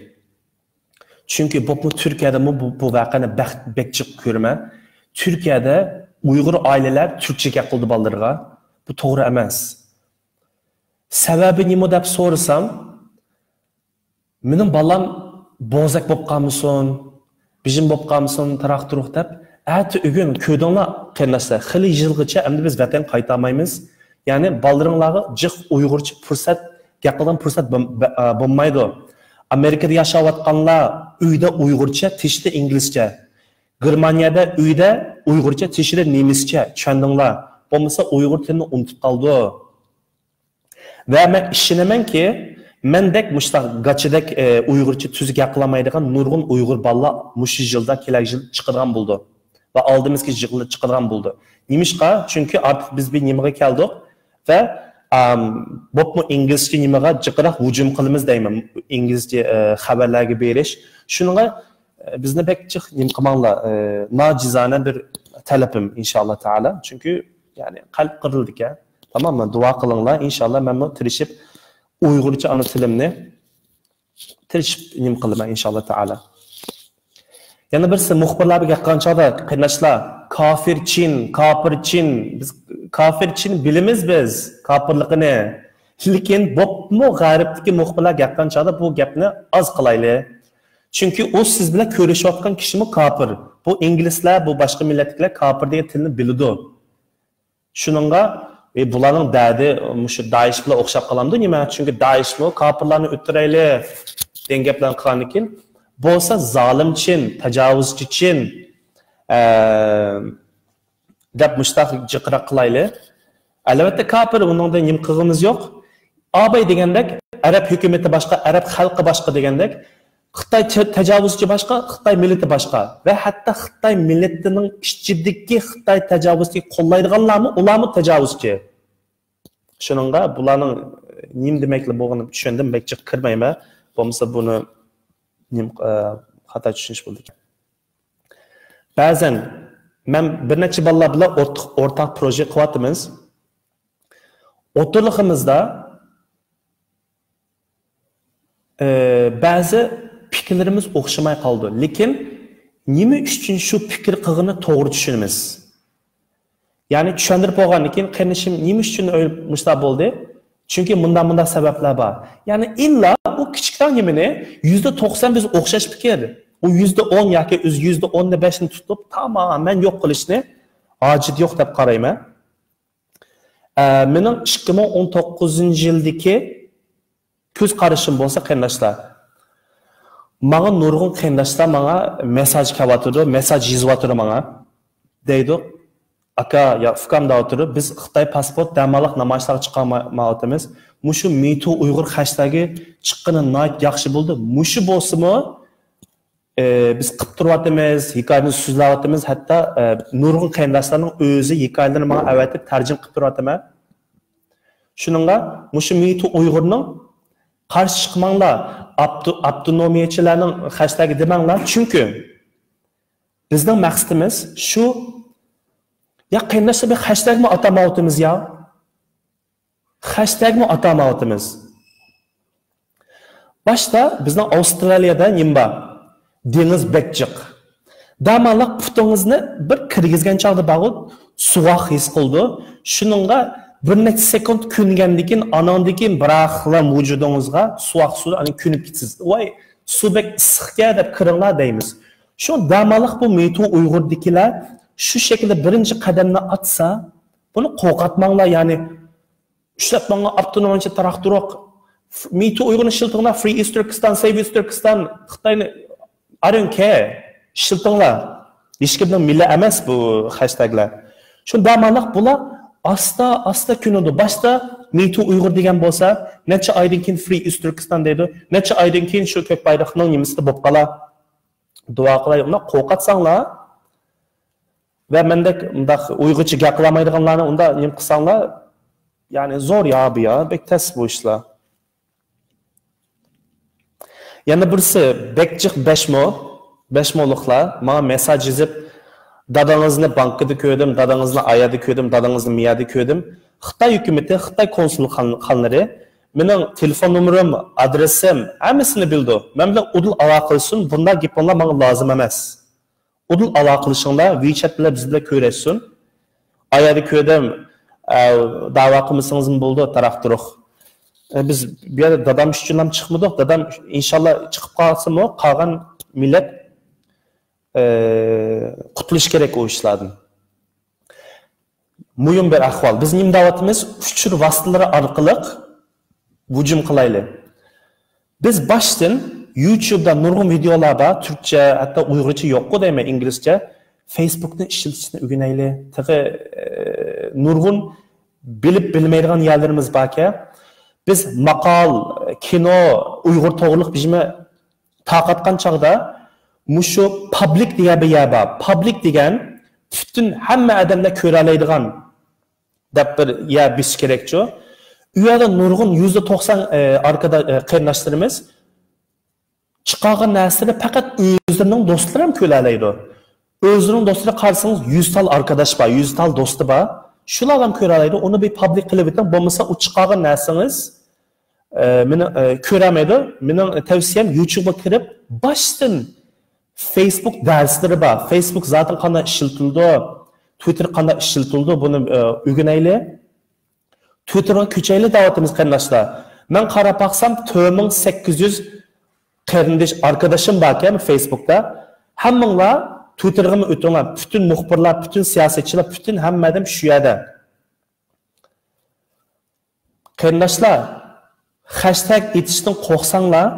چۈنكى بولۇپمۇ تۈركىيەدىمۇ بۇ، بۇ ۋەقەنى بەك، بەك جىق كۆرىمەن. تۈركىيەدە ئۇيغۇر ئائىلىلەر تۈركچە گەپ قىلىدۇ بالىلىرىغا. بۇ توغرا ئەمەس. سەۋەبى نېمە دەپ سورىسام، مېنىڭ بالام بوزەك بولۇپ قالمىسۇن، بىژىم بولۇپ قالمىسۇن، تاراق-تۇرۇق دەپ، ئەتە ئۆگۈن كۆردۈڭلار قېرىنداشلار، خېلى يىلغىچە ئەمدى بىز ۋەتەنگە قايتالمايمىز. يەنى بالىلىرىڭلارغا جىق ئۇيغۇرچە پۇرسەت، گەپ قىلىدىغان پۇرسەت بولم-، بە-، ئا، بولمايدۇ. ئامېرىكىدا ياشاۋاتقانلار ئۆيدە ئۇيغۇرچە، تېشىدا ئىنگلىزچە. گېرمانىيەدە ئۆيدە ئۇيغۇرچە، تېشىدا نېمىسچە، چۈشەندىڭلار؟ بولمىسا ئۇيغۇر تىلىنى ئۇنتۇپ قالىدۇ. ۋە مەن ئىشىنىمەنكى، مەندەك مۇشۇنداق گاچىدەك، ئە، ئۇيغۇرچە تۈزۈك گەپ قىلالمايدىغان نۇرغۇن ئۇيغۇر بالىلار مۇشۇ يىلدا، كېلەر يىل چىقىدىغان بولىدۇ. ۋە ئالدىمىزدىكى يىلدا چىقىدىغان بولىدۇ. نېمىشقا؟ چۈنكى ئارتۇق بىز بىر نېمىگە كەلدۇق ۋە، ئام، بولۇپمۇ ئىنگلىزچە نېمىغا جىقراق ھۇجۇم قىلىمىز دەيمەن. ئىنگلىزچە، ئە، خەۋەرلەرگە بېرىش. شۇنىڭغا، ئە، بىزنى بەك جىق نېمە قىلماڭلار، ئە، ناجىزانە بىر تەلىپىم، ئىنشاللا تائالا. چۈنكى، يەنى، قەلب قىرىلىدىكەن. تامام، دۇئا قىلىڭلار. ئىنشاللا مەنمۇ تىرىشىپ ئۇيغۇرچە ئانا تىلىمنى تىرىشىپ نېمە قىلىمەن، ئىنشاللا تائالا. يەنە بىرسى، مۇخبىرلار بىر گەپ قىلغان چاغدا، قېرىنداشلار، كافىر چىن، كاپىر چىن، بىز كافىر چىن بىلىمىز بىز كاپىرلىقىنى. لېكىن بولۇپمۇ غەربتىكى مۇخبىرلار گەپ قىلغان چاغدا بۇ گەپنى ئاز قىلايلى. چۈنكى ئۇ سىز بىلەن كۆرۈشۈۋاتقان كىشىمۇ كاپىر. بۇ ئىنگلىزلار، بۇ باشقا مىللەتتىكىلەر كاپىر دېگەن تىلنى بىلىدۇ. شۇنىڭغا، ئى، بۇلارنىڭ دەردى مۇشۇ دائىشلا ئوخشاپ قالامدۇ نېمە؟ چۈنكى دائىشمۇ كاپىرلارنى ئۆلتۈرەيلى دېگەن گەپلەرنى قىلغاندىن كېيىن، بولسا زالىم چىن، تاجاۋۇزچى چىن، ئە، دەپ مۇشتاق جىقراق قىلايلى. ئەلۋەتتە كاپىر، ئۇنىڭدا نېمە قىلغىنىمىز يوق. ئاباي دېگەندەك، ئەرەب ھۆكۈمىتى باشقا، ئەرەب خەلقى باشقا دېگەندەك، خىتاي ت-، تاجاۋۇزچى باشقا، خىتاي مىللىتى باشقا. ۋە ھەتتا خىتاي مىللىتىنىڭ ئىچىدىكى خىتاي تاجاۋۇزچى قوللايدىغانلارمۇ، ئۇلارمۇ تاجاۋۇزچى. شۇنىڭغا بۇلارنىڭ نېمە دېمەكلىك بولغىنىنى چۈشەندىم، بەك جىق كىرمەيمەن. بولمىسا بۇنى نېمە، ئە، خاتا چۈشىنىش بولىدىكەن. بەزەن مەن بىر نەچچە بالىلار بىلەن ئورتاق، ئورتاق پروژې قىلىۋاتىمىز. ئوتتۇرىلىقىمىزدا، ئى، بەزى پىكىرلىرىمىز ئوخشىماي قالىدۇ. لېكىن نېمە ئۈچۈن شۇ پىكىر قىلغىنىنى توغرا چۈشىنىمىز. يەنى چۈشەندۈرۈپ بولغاندىن كېيىن، قېرىندىشىم نېمە ئۈچۈن ئۆي-، مۇشۇنداق بولدى؟ چۈنكى مۇنداق، مۇنداق سەۋەبلەر بار. يەنى ئىللا ئۇ كىچىكتان نېمىنى، يۈزدە توقسان بىز ئوخشاش پىكىر. ئۇ يۈزدە ئون ياكى يۈز-، يۈزدە ئون بەشنى تۇتۇپ، تامامەن يوق قىلىشنى ھاجىتى يوق دەپ قارايمەن. ئە، مېنىڭ ئىككى مىڭ ئون توققۇزىنچى يىلدىكى كۆز قارىشىم بولسا، قېرىنداشلار، ماڭا نۇرغۇن قېرىنداشلار ماڭا مېساج كەلۋاتىدۇ، مېساج يېزىۋاتىدۇ ماڭا. دەيدۇ، ئاكا يا ئۇكام دەۋاتىدۇ، بىز خىتاي پاسپورت دەماللىق نامايىشلارغا چىقالمايۋاتىمىز. مۇشۇ مېيتۇ ئۇيغۇر خەشتەگى چىققىنى ناھايىتى ياخشى بولدى. مۇشۇ بولسىمۇ، ئى، بىز قىپ تۇرۇۋاتىمىز، ھېكايىمىزنى سۆزلەۋاتىمىز، ھەتتا، ئى، نۇرغۇن قېرىنداشلارنىڭ ئۆزى ھېكايىلىرىنى ماڭا ئەۋەتىپ تەرجىمە قىپ تۇرۇۋاتىمەن. شۇنىڭغا مۇشۇ مېيتۇ ئۇيغۇرنىڭ قارشى چىقماڭلار، ئاپتو-، ئاپتونومىيەچىلەرنىڭ خەشتەگى دېمەڭلار، چۈنكى بىزنىڭ مەقسىتىمىز شۇ، يا قېرىنداشلار، بىر خەشتەگمۇ ئاتامايۋاتىمىز يا. خەشتەگمۇ ئاتامايۋاتىمىز. باشتا بىزنىڭ ئاۋسترالىيەدە نېمە بار؟ دېڭىز بەك جىق. دەماللىق پۇتىڭىزنى بىر كىرگۈزگەن چاغدا بارغۇ سوغۇق ھېس قىلىدۇ. شۇنىڭغا بىر نەچچە سېكۇنت كۆنگەندىن كېيىن، ئاناندىن كېيىن بىراقلا ۋۇجۇدىڭىزغا سوغۇق سۇ، ئەنە كۆنۈپ كېتىسىز. ۋاي، سۇ بەك ئىسسىقكەن دەپ كىرىڭلار دەيمىز. شۇ دەماللىق بۇ مېيتۇ ئۇيغۇردىكىلەر شۇ شەكىلدە بىرىنچى قەدەمنى ئاتسا، بۇنى قورقۇتماڭلار، يەنى ئىشلەتمەڭلار ئاپتونومىيەچى تراختوروق. مېيتۇ ئۇيغۇرنى ئىشلىتىڭلار، Free East Turkestan, Save East Turkestan، خىتاينى، I don't care. ئىشلىتىڭلار. ھېچكىمنىڭ مېلى ئەمەس بۇ خەشتەگلەر. شۇ دەماللىق بۇلار ئاستا، ئاستا كۆنىدۇ. باشتا مېيتۇ ئۇيغۇر دېگەن بولسا، نەچچە ئايدىن كېيىن Free East Turkestan دەيدۇ. نەچچە ئايدىن كېيىن شۇ كۆك بايراقنىڭ نېمىسىدە بولۇپ قالا. دۇئا قىلاي، ئۇنداق قورقۇتساڭلار. ۋە مەندەك مۇنداق ئۇيغۇرچە گەپ قىلالمايدىغانلارنى ئۇندا نېمە قىلساڭلار، يەنى زور يا بۇ يا، بەك تەس بۇ ئىشلار. يەنە بىرسى، بەك جىق بەشمۇ، بەشمۇلۇقلار ماڭا مېساج يېزىپ، دادىڭىزنى بانكىدا كۆردۈم، دادىڭىزنى ئايەردە كۆردۈم، دادىڭىزنى مىيەردە كۆردۈم. خىتاي ھۆكۈمىتى، خىتاي كونسۇلخانىلىرى مېنىڭ تېلېفون نومۇرۇم، ئادرېسىم، ھەممىسىنى بىلىدۇ. مەن بىلەن ئۇدۇل ئالاقىلىشسۇن، بۇنداق گېپىڭلار ماڭا لازىم ئەمەس. ئۇدۇل ئالاقىلىشىڭلار، ۋىچەت بىلەن بىز بىلەن كۆرۈشسۇن. ئايەردە كۆردۈم، ئە، داۋا قىلمىسىڭىزمۇ بولىدۇ، تاراق تۇرۇق. ئە، بىز بۇ يەردە دادام ئۈچۈنلا چىقمىدۇق. دادام ئىنشاللا چىقىپ قالسىمۇ، قالغان مىللەت، ئە، قۇتۇلۇش كېرەك ئۇ ئىشلاردىن. مۇھىم بىر ئەھۋال. بىز نېمە دەۋاتىمىز؟ ئۇچۇر ۋاسىتىلىرى ئارقىلىق ھۇجۇم قىلايلى. بىز باشتىن يۇتيۇبدا نۇرغۇن ۋىدېئولار بار، تۈركچە، ھەتتا ئۇيغۇرچە يوققۇ دەيمەن، ئىنگلىزچە. فېيسبۇكنى ئىشلىتىشنى ئۆگىنەيلى. تېخى، ئە، نۇرغۇن بىلىپ بىلمەيدىغان يەرلىرىمىز باركەن. بىز ماقال، كىنو، ئۇيغۇر توغرىلىق بىژىمى تارقاتقان چاغدا مۇشۇ پابلىك دېگەن بىر يەر بار. پابلىك دېگەن پۈتۈن ھەممە ئادەملەر كۆرەلەيدىغان دەپ بىر يەر بېسىش كېرەكچۇ. ئۇ يەردە نۇرغۇن يۈزدە توقسان، ئە، ئاركىدا-، ئە، قېرىنداشلىرىمىز چىقارغان نەرسىلىرى پەقەت ئۆزلىرىنىڭ دوستلىرى ھەم كۆرەلەيدۇ. ئۆزلىرىنىڭ دوستلىرى قارىسىڭىز، يۈز تال ئاركىداش بار، يۈز تال دوستى بار. شۇلار ھەم كۆرەلەيدۇ. ئۇنى بىر پابلىك قىلىۋېتىڭ. بولمىسا ئۇ چىقارغان نەرسىڭىز، ئە، مېنى، ئە، كۆرەلمەيدۇ. مېنىڭ تەۋسىيەم يۇتيۇبقا كىرىپ، باشتىن فېيسبۇك دەرسلىرى بار. فېيسبۇك زاتەن قانداق ئىشلىتىلىدۇ، تۋىتتېر قانداق ئىشلىتىلىدۇ، بۇنى، ئە، ئۆگىنەيلى. تۋىتتېرغا كۆچەيلى دەۋاتىمىز، قېرىنداشلار. مەن قاراپ باقسام، تۆت مىڭ سەككىز يۈز قېرىنداش، ئاركىداشىم باركەن فېيسبۇكتا. ھەممىڭلار تۋىتتېرغىمۇ ئۆتۈڭلار. پۈتۈن مۇخبىرلار، پۈتۈن سىياسەتچىلەر، پۈتۈن ھەممە ئادەم شۇ يەردە. قېرىنداشلار، خەشتەگ ئېتىشتىن قورقساڭلار،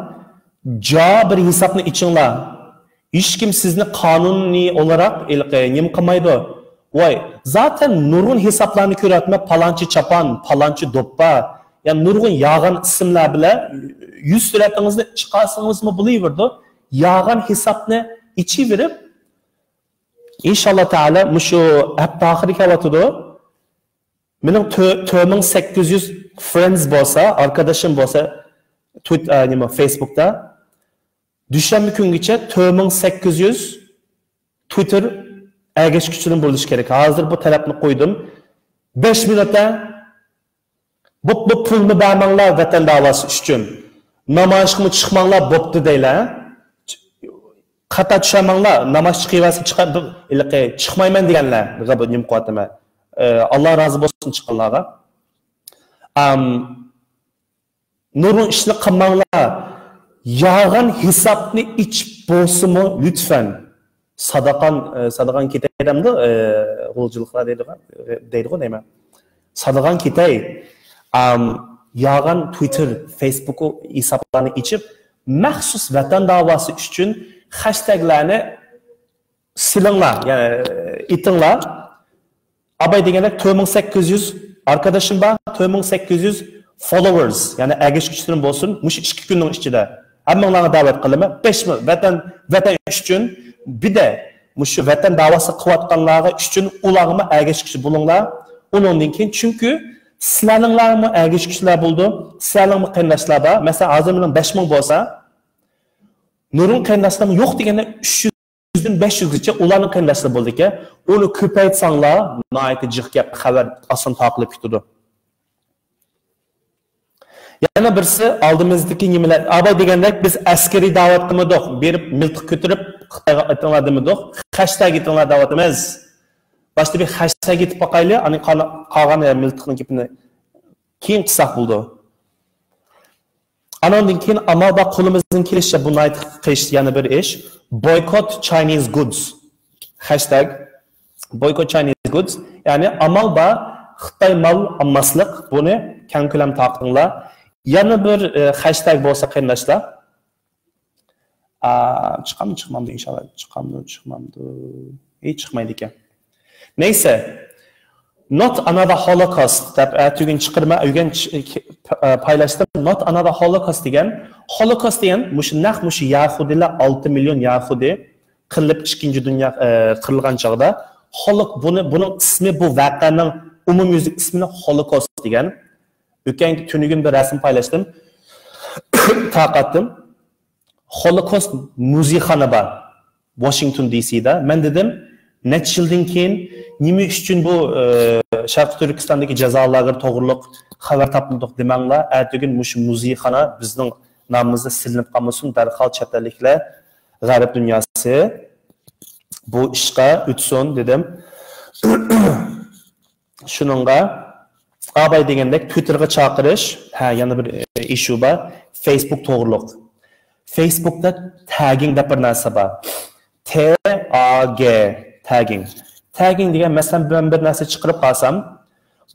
جا بىر ھېسابنى ئېچىڭلار. ھېچكىم سىزنى قانۇنىي ئولاراق ھېلىقى نېمە قىلمايدۇ. ۋاي، زاتەن نۇرغۇن ھېسابلارنى كۆرۈۋاتىمەن، پالانچى چاپان، پالانچى دوپپا، يا نۇرغۇن يالغان ئىسىملار بىلەن يۈز سۈرەتىڭىزنى چىقارسىڭىزمۇ بولۇۋېرىدۇ. يالغان ھېسابنى ئېچىۋېرىپ، ئىنشاللا تائالا مۇشۇ ھەپتە ئاخىرى كېلىۋاتىدۇ. مېنىڭ تۆ-، تۆت مىڭ سەككىز يۈز فرېندز بولسا، ئاركىداشىم بولسا، تويت-، ئە، نېمە، فېيسبۇكتا. دۈشەنبە كۈنگىچە تۆت مىڭ سەككىز يۈز تۋىتتېر ئەگەشكۈچىدىن بولۇشى كېرەك. ھازىر بۇ تەلەپنى قويدۇم. بەش مىنۇتتا، بوپ، بوپ، پۇلنى بەرمەڭلار ۋەتەن داۋاسى ئۈچۈن. نامايىشقىمۇ چىقماڭلار، بوپتۇ دەيلە. خاتا چۈشەنمەڭلار، نامايىش چىقىۋەرسە چىقار، ھېلىقى چىقمايمەن دېگەنلەرگە بۇ نېمە قىلىۋاتىمەن. ئە، ئاللا رازى بولسۇن چىققانلارغا. ئام، نۇرغۇن ئىشنى قىلماڭلار. يالغان ھېسابنى ئېچىپ بولسىمۇ، لۈتفەن. ساداقان، ئە، ساداقان كېتەي دەمدۇ، ئە، غۇلجىلىقلار دەيدىغۇ، دەيدىغۇ دەيمەن. ساداقان كېتەي. ئام، يالغان تۋىتتېر، فېيسبۇك ھېسابلارنى ئېچىپ، مەخسۇس ۋەتەن داۋاسى ئۈچۈن خەشتەگلەرنى سېلىڭلار، يەنى ئېتىڭلار. ئاباي دېگەندەك تۆت مىڭ سەككىز يۈز ئاركىداشىم بار، تۆت مىڭ سەككىز يۈز فوللوۋېرس، يەنى ئەگەشكۈچىلىرىم بولسۇن، مۇشۇ ئىككى كۈننىڭ ئىچىدە. ھەممىڭلارغا دەۋەت قىلىمەن. بەش مىڭ ۋەتەن، ۋەتەن ئۈچۈن، بىردە مۇشۇ ۋەتەن داۋاسى قىلىۋاتقانلارغا ئۈچۈن ئۇلارغىمۇ ئەگەشكۈچى بولۇڭلار. ئۇنىڭدىن كېيىن، چۈنكى سىلەرنىڭلارمۇ ئەگەشكۈچىلەر بولىدۇ، سىلەرنىڭمۇ قېرىنداشلار بار. مەسىلەن، ھازىر مېنىڭ بەش مىڭ بولسا، نۇرغۇن قېرىنداشلىرىم يوق دېگەندە ئۈچ يۈز يۈزدىن بەش يۈزگىچە ئۇلارنىڭ قېرىنداشلىرى بولىدىكەن. ئۇنى كۆپەيتسەڭلار، ناھايىتى جىق گەپ، خەۋەر ئاسان تارقىلىپ كېتىدۇ. يەنە بىرسى، ئالدىمىزدىكى نېمىلەر، ئاباي دېگەندەك، بىز ئەسكىرىي دەۋەت قىلمىدۇق، بېرىپ مىلتىق كۆتۈرۈپ خىتايغا ئېتىڭلار دېمىدۇق، خەشتەگ ئېتىڭلار دەۋاتىمىز. باشتا بىر خەشتەگ ئېتىپ باقايلى، ئاندىن قال-، قالغان مىلتىقنىڭ گېپىنى كېيىن قىلساق بولىدۇ. ئانىڭدىن كېيىن ئامال بار قولىمىزدىن كېلىشىچە بۇ ناھايىتى قىلىش يەنە بىر ئىش. Boycott Chinese goods. خەشتەگ Boycott Chinese goods. يەنى ئامال بار خىتاي مال ئالماسلىق. بۇنى كەڭ كۆلەم تارقىتىڭلار. يەنە بىر، ئە، خەشتەگ بولسا قېرىنداشلار. ئا، چىقامدۇ، چىقمامدۇ، ئىنشاللا. چىقامدۇ، چىقمامدۇ؟ ھېچ چىقمايدىكەن. نەيسە. Not another Holocaust دەپ ئەتىگۈن چىقىرما، ئۆگەن چ-، ئە، پايلاشتىم. Not another Holocaust دېگەن، Holocaust دېگەن مۇشۇ نەق مۇشۇ يەھۇدىيلار، ئالتە مىليون يەھۇدىي قىرىلىپ ئىككىنچى دۇنيا، ئە، قىرىلغان چاغدا Holoc-، بۇنى، بۇنىڭ ئىسمى، بۇ ۋەقەنىڭ ئومۇميۈزلۈك ئىسمىنى ھولوكوست دېگەن. ئۆتكەن تۈنۈگۈن بىر رەسىم پايلاشتىم. تارقاتتىم. Holocaust مۇزېيخانا بار ۋاشىنگتون دى سىدا. مەن دېدىم، نەچچە يىلدىن كېيىن نېمە ئۈچۈن بۇ، ئى، شەرقىي تۈركىستاندىكى جازا لاگېرى توغرۇلۇق خەۋەر تاپمىدۇق دېمەڭلار. ئەتىگۈن مۇشۇ مۇزېيخانا بىزنىڭ نامىمىزدا سېلىنىپ قالمىسۇن. دەرھال چەت ئەللىكلەر، غەرب دۇنياسى بۇ ئىشقا ئۆتسۇن دېدىم. شۇنىڭغا ئاباي دېگەندەك تۋىتتېرغا چاقىرىش، ھە، يەنە بىر، ئى، ئىشۇ بار. فېيسبۇك توغرۇلۇق. فېيسبۇكتا تەگىڭ دەپ بىر نەرسە بار. تې ئا گې، تەگىڭ. تەگىڭ دېگەن، مەسىلەن، مەن بىر نەرسە چىقىرىپ قالسام،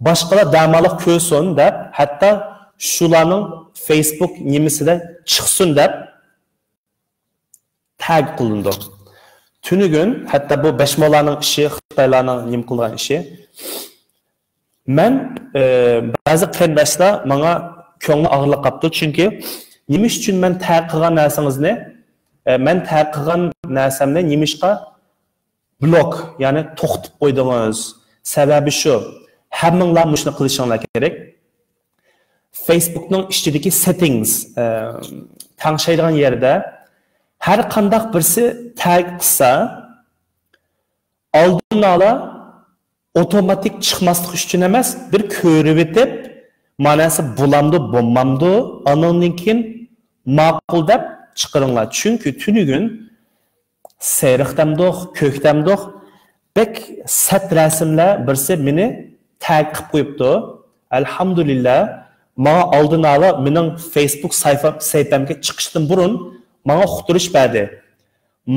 باشقىلار دەماللىق كۆرسۇن دەپ، ھەتتا شۇلارنىڭ فېيسبۇك نېمىسىدە چىقسۇن دەپ، تەگ قىلىنىدۇ. تۈنۈگۈن ھەتتا بۇ بەشمولانىڭ ئىشى، خىتايلارنىڭ نېمە قىلغان ئىشى. مەن، ئى، بەزى قېرىنداشلار ماڭا كۆڭلى ئاغرىلىپ قاپتۇ، چۈنكى نېمە ئۈچۈن مەن تەگ قىلغان نەرسىڭىزنى، ئى، مەن تەگ قىلغان نەرسەمنى نېمىشقا بلوك، يەنى توختىتىپ قويدىڭىز؟ سەۋەبى شۇ، ھەممىڭلار مۇشۇنى قىلىشىڭلار كېرەك. فېيسبۇكنىڭ ئىچىدىكى سېتتىڭس، ئە، تەڭشەيدىغان يەردە ھەر قانداق بىرسى تەگ قىلسا، ئالدىن ئالا ئوتوماتىك چىقماسلىقى ئۈچۈن ئەمەس، بىر كۆرۈۋېتىپ، ماناسى بولامدۇ، بولمامدۇ، ئانىڭدىن كېيىن ماقۇل دەپ چىقىرىڭلار. چۈنكى تۈنۈگۈن سېرىق تەمدۇق، كۆك تەمدۇق، بەك سەت رەسىملەر بىرسى مېنى تەگ قىلىپ قويۇپتۇ. ئەلھەمدۇلىللا، ماڭا ئالدىن ئالا مېنىڭ فېيسبۇك سايفا-، سەھىپەمگە چىقىشتىن بۇرۇن ماڭا ئۇقتۇرۇش بەردى.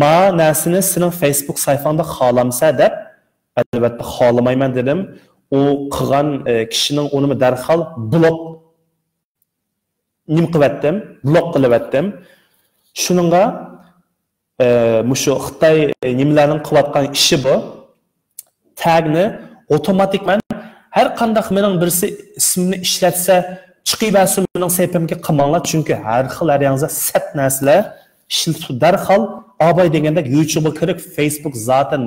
ما نەرسىنى سېنىڭ فېيسبۇك سايفاڭدا خالامسە دەپ، ئەلۋەتتە خالىمايمەن دېدىم. ئۇ قىلغان، ئە، كىشىنىڭ ئۇنىمۇ دەرھال بلوك نېمە قىلىۋەتتىم، بلوك قىلىۋەتتىم. شۇنىڭغا، ئە، مۇشۇ خىتاي نېمىلەرنىڭ قىلىۋاتقان ئىشى بۇ. تەگنى ئوتوماتىكمەن ھەر قانداق مېنىڭ بىرسى ئىسمىمنى ئىشلەتسە، چىقىۋەرسۇن مېنىڭ سەھىپەمگە قىلماڭلار. چۈنكى ھەر خىل، ھەر ياڭزا سەت نەرسىلەر ئىشلىتىپ دەرھال ئاباي دېگەندەك يۇتۇبقا كىرىپ، فېيسبۇك زاتەن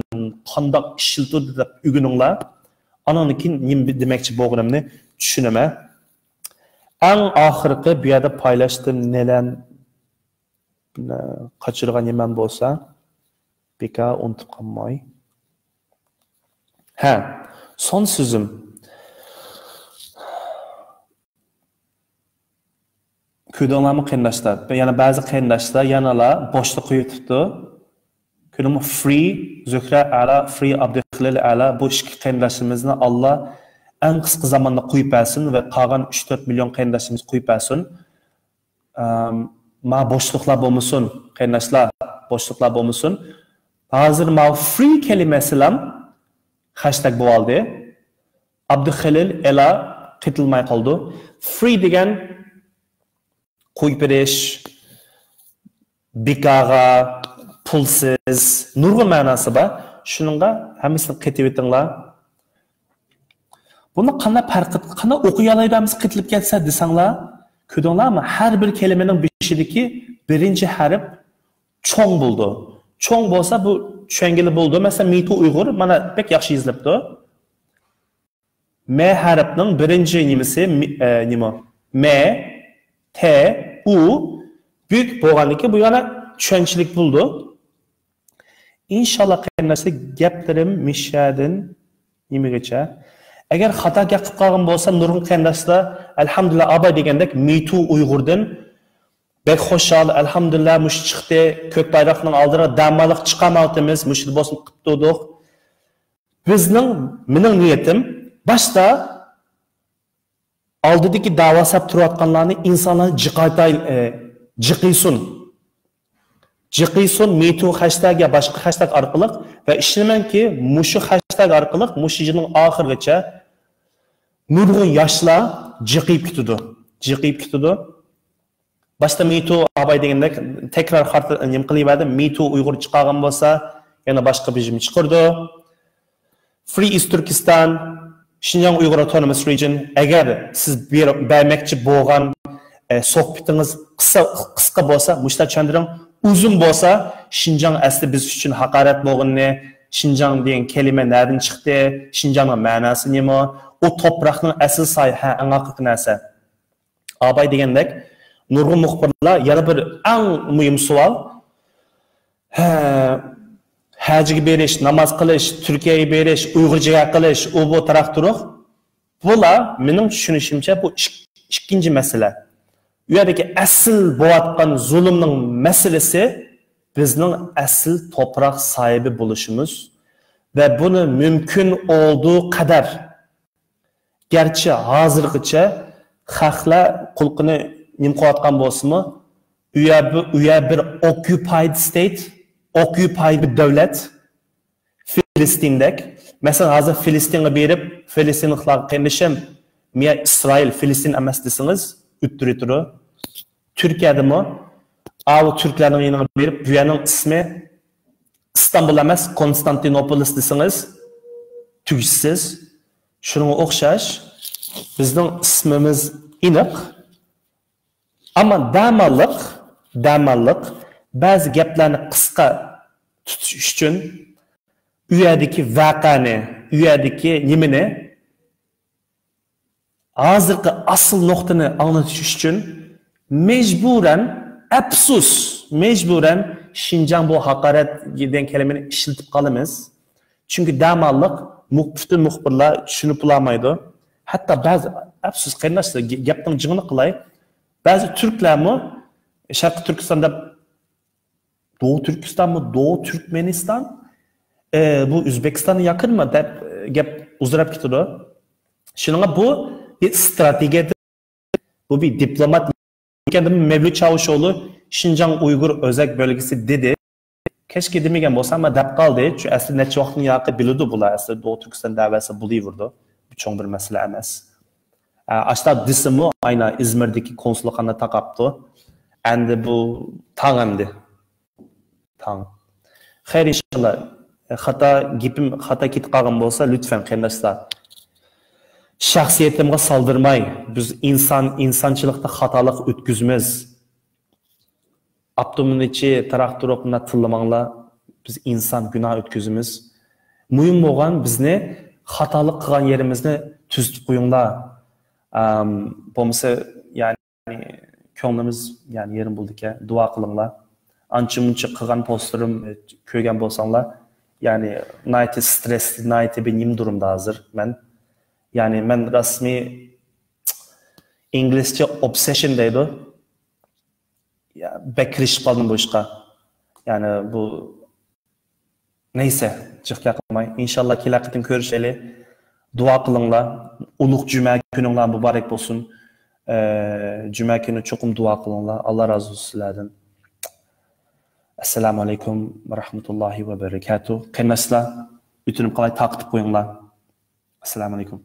قانداق ئىشلىتىلىدۇ دەپ ئۆگىنىڭلار. ئانىڭدىن كېيىن نېمە دېمەكچى بولغىنىمنى چۈشىنىمەن. ئەڭ ئاخىرقى بۇ يەردە پايلاشتىم نېلەن قاچۇرغان نېمەم بولسا، بىكار ئۇنتۇپ قالماي. ھە، سون سۆزۈم. كۆردۈڭلارمۇ قېرىنداشلار؟ يەنە بەزى قېرىنداشلار يەنىلا بوشلۇق قويۇۋېتىپتۇ. كۆردۈڭمۇ؟ فرى زۆھرە ئەلا، فرى ئابدۇخېلىل ئەلا، بۇ ئىككى قېرىنداشىمىزنى ئاللا ئەڭ قىسقا زاماندا قويۇپ بەرسۇن ۋە قالغان ئۈچ تۆت مىليون قېرىنداشىمىزنى قويۇپ بەرسۇن. ئەم، ما بوشلۇقلار بولمىسۇن، قېرىنداشلار، بوشلۇقلار بولمىسۇن. ھازىر ما فرى كەلىمەسىلام خەشتەك بولالدى. ئابدۇخېلىل ئەلا قېتىلماي قالدى. فرى دېگەن قويۇپ بېرىش، بىكارغا، پۇلسىز، نۇرغۇن مەناسى بار. شۇنىڭغا ھەممىسىنى قېتىۋېتىڭلار. بۇنى قانداق پەرق قىلىپ، قانداق ئوقۇيالايدۇ ھەممىسى قېتىلىپ كەتسە دېسەڭلار، كۆردۈڭلارمۇ؟ ھەر بىر كەلىمىنىڭ بېشىدىكى بىرىنچى ھەرپ چوڭ بولىدۇ. چوڭ بولسا بۇ چۈشەنگىلى بولىدۇ. مەسىلەن، مىتۇ ئۇيغۇر مانا بەك ياخشى يېزىلىپتۇ. مە ھەرپنىڭ بىرىنچى نېمىسى، مى-، ئە، نېمە؟ مە، تە، ئۇ بۈك بولغاندىكىن بۇ يەنە چۈشەنچىلىك بولىدۇ. ئىنشاللا قېرىنداشلار، گەپلىرىم مىشەدىن نېمىگىچە. ئەگەر خاتا گەپ قىلىپ قالغان بولسام، نۇرغۇن قېرىنداشلار، ئەلھەمدۇلىللا، ئاباي دېگەندەك مىتۇ ئۇيغۇردىن بەك خۇشال، ئەلھەمدۇلىللا، مۇشۇ چىقتى، كۆك بايراقنىڭ ئالدىغا دەماللىق چىقارمايۋاتىمىز، مۇشۇ بولسۇن قىپ تۇردۇق. بىزنىڭ، مېنىڭ نىيىتىم، باشتا ئالدىدىكى داۋا سەپ تۇرۇۋاتقانلارنى، ئىنسانلارنى جىقايتاي-، ئە، جىقىيسۇن. جىقىيسۇن، مىتۇ خەشتەگ يا باشقا خەشتەگ ئارقىلىق ۋە ئىشىنىمەنكى، مۇشۇ خەشتەگ ئارقىلىق مۇشۇ يىلنىڭ ئاخىرىغىچە نۇرغۇن ياشلار جىقىيىپ كېتىدۇ. جىقىيىپ كېتىدۇ. باشتا مىتۇ ئاباي دېگەندەك تەكرار خارت-، نېمە قىلىۋەردى، مىتۇ ئۇيغۇر چىقارغان بولسا، يەنە باشقا بىر نېمە چىقىرىدۇ. فري ئىست تۈركىستان، شىنجاڭ ئۇيغۇر ئاپتونومىس رېجىيون، ئەگەر سىز بېر-، بەرمەكچى بولغان، ئە، سۆھبىتىڭىز قىسا، قىسقا بولسا، مۇشۇنداق چۈشەندۈرۈڭ، ئۇزۇن بولسا، شىنجاڭ ئەسلى بىز ئۈچۈن ھاقارەت بولغىنىنى، شىنجاڭ دېگەن كەلىمە نەدىن چىقتى؟ شىنجاڭنىڭ مەناسى نېمە؟ ئۇ توپراقنىڭ ئەسلى سايى، ھە، ئەڭ ھەقىقىي نەرسە. ئاباي دېگەندەك، نۇرغۇن مۇخبىرلار يەنە بىر ئەڭ مۇھىم سوئال، ھە، ھەجگە بېرىش، ناماز قىلىش، تۈركىيەگە بېرىش، ئۇيغۇر جىگەر قىلىش، ئۇ بۇ تاراق تۇرۇق. بۇلار مېنىڭ چۈشىنىشىمچە بۇ ئىك-، ئىككىنچى مەسىلە. ئۇ يەردىكى ئەسلى بولۇۋاتقان زۇلۇمنىڭ مەسىلىسى بىزنىڭ ئەسلى توپراق ساھىبى بولۇشىمىز ۋە بۇنى مۇمكىن ئولدۇ قەدەر، گەرچە ھازىرغىچە خەقلەر قۇلىقىنى نېمە قىلىۋاتقان بولسىمۇ، ئۇ يەر بىر، ئۇ يەر بىر occupied state، occupied بىر دۆلەت، فىلىستىندەك. مەسىلەن، ھازىر فىلىستىنغا بېرىپ، فىلىستىنلىقلارغا، «قېرىندىشىم، مىيا ئىسرائىل، فىلىستىن ئەمەس» دېسىڭىز، ئۆتتۈرۈۋېتىدۇ. تۈركىيەدىمۇ، ئاۋۇ تۈركلەرنىڭ يېنىغا بېرىپ، بۇ يەرنىڭ ئىسمى ئىستانبۇل ئەمەس، كونستانتىنوپولىس دېسىڭىز، تۈگىسىز. شۇنىڭغا ئوخشاش، بىزنىڭ ئىسمىمىز ئېنىق، ئەمما دەماللىق، دەماللىق بەزى گەپلەرنى قىسقا تۇتۇش ئۈچۈن، ئۇ يەردىكى ۋەقەنى، ئۇ يەردىكى نېمىنى، ھازىرقى ئاسىل نۇقتىنى ئاڭلىتىش ئۈچۈن مەجبۇرەن، ئەپسۇس، مەجبۇرەن شىنجاڭ بۇ ھاقارەت دېگەن كەلىمىنى ئىشلىتىپ قالىمىز. چۈنكى دەماللىق مۇ-، پۈتۈن مۇخبىرلار چۈشىنىپ بولالمايدۇ. ھەتتا بەزى، ئەپسۇس قېرىنداشلار، گە-، گەپنىڭ جىڭىنى قىلاي. بەزى تۈركلەرمۇ، شەرقىي تۈركىستان دەپ، دوغۇ تۈركىستانمۇ، دوغۇ تۈركمەنىستان، ئە، بۇ ئۆزبېكىستانغا يېقىنمۇ دەپ، ئە، گەپ ئۇزىراپ كېتىدۇ. شۇنىڭغا بۇ بىر ئىستراتېگىيە، بۇ بىر دىپلومات. مەۋلۇت چاۋۇشئوغلۇ شىنجاڭ ئۇيغۇر ئۆزەك بۆلگىسى دېدى. كەچكە دېمىگەن بولسا، ئەمما دەپ قالدى. چۈ-، ئەسلى نەچچە ۋاقىتتىن ياقى بىلىدۇ بۇلار. ئەسلى دوغۇ تۈركىستان دەۋەسى بولۇۋېرىدۇ. بۇ چوڭ بىر مەسىلە ئەمەس. ئە، ئاشتا دېسىمۇ، ئاينا ئىزمىردىكى كونسۇلخانا تاقاپتۇ. ئەمدى بۇ تاڭ ئەمدى. تاڭ. خەير، ئىنشاللا. خاتا گېپىم، خاتا كېتىپ قالغان بولسا، لۈتفەن، قېرىنداشلار. شەخسىيىتىمغا سالدۇرماي، بىز ئىنسان، ئىنسانچىلىقتا خاتالىق ئۆتكۈزىمىز. ئاپتومنىچى تاراق تۇرۇق مۇنداق تىللىماڭلار. بىز ئىنسان، گۇناھ ئۆتكۈزىمىز. مۇھىم بولغان بىزنى خاتالىق قىلغان يېرىمىزنى تۈزىتىپ قويۇڭلار. ئام، بولمىسا، يەنى كۆڭلىمىز، يەنى يېرىم بولىدىكەن. دۇئا قىلىڭلار. ئانچە مۇنچە قىلغان پوستلىرىم كۆرگەن بولساڭلار، يەنى ناھايىتى سترېس، ناھايىتى بىر نېمە دۇرۇمدا ھازىر مەن. يەنى مەن رەسمىي ئىنگلىزچە obsession دەيدۇ. يا، بەك كىرىشىپ قالدىم بۇ ئىشقا. يەنى بۇ نەيسە، جىق گەپ قىلماي. ئىنشاللا كېلەر قېتىم كۆرۈشەيلى. دۇئا قىلىڭلار. ئۇلۇغ جۈمە كۈنۈڭلار مۇبارەك بولسۇن. ئە، جۈمە كۈنى چوقۇم دۇئا قىلىڭلار. ئاللا رازى بولسۇن سىلەردىن. ئەسسالامۇ ئەلەيكۇم ۋە رەھمەتۇللاھى ۋە بەرىكاتۇھ. قېرىنداشلار، ئۆتۈنۈپ قالاي، تارقىتىپ قويۇڭلار. ئەسسالامۇ ئەلەيكۇم.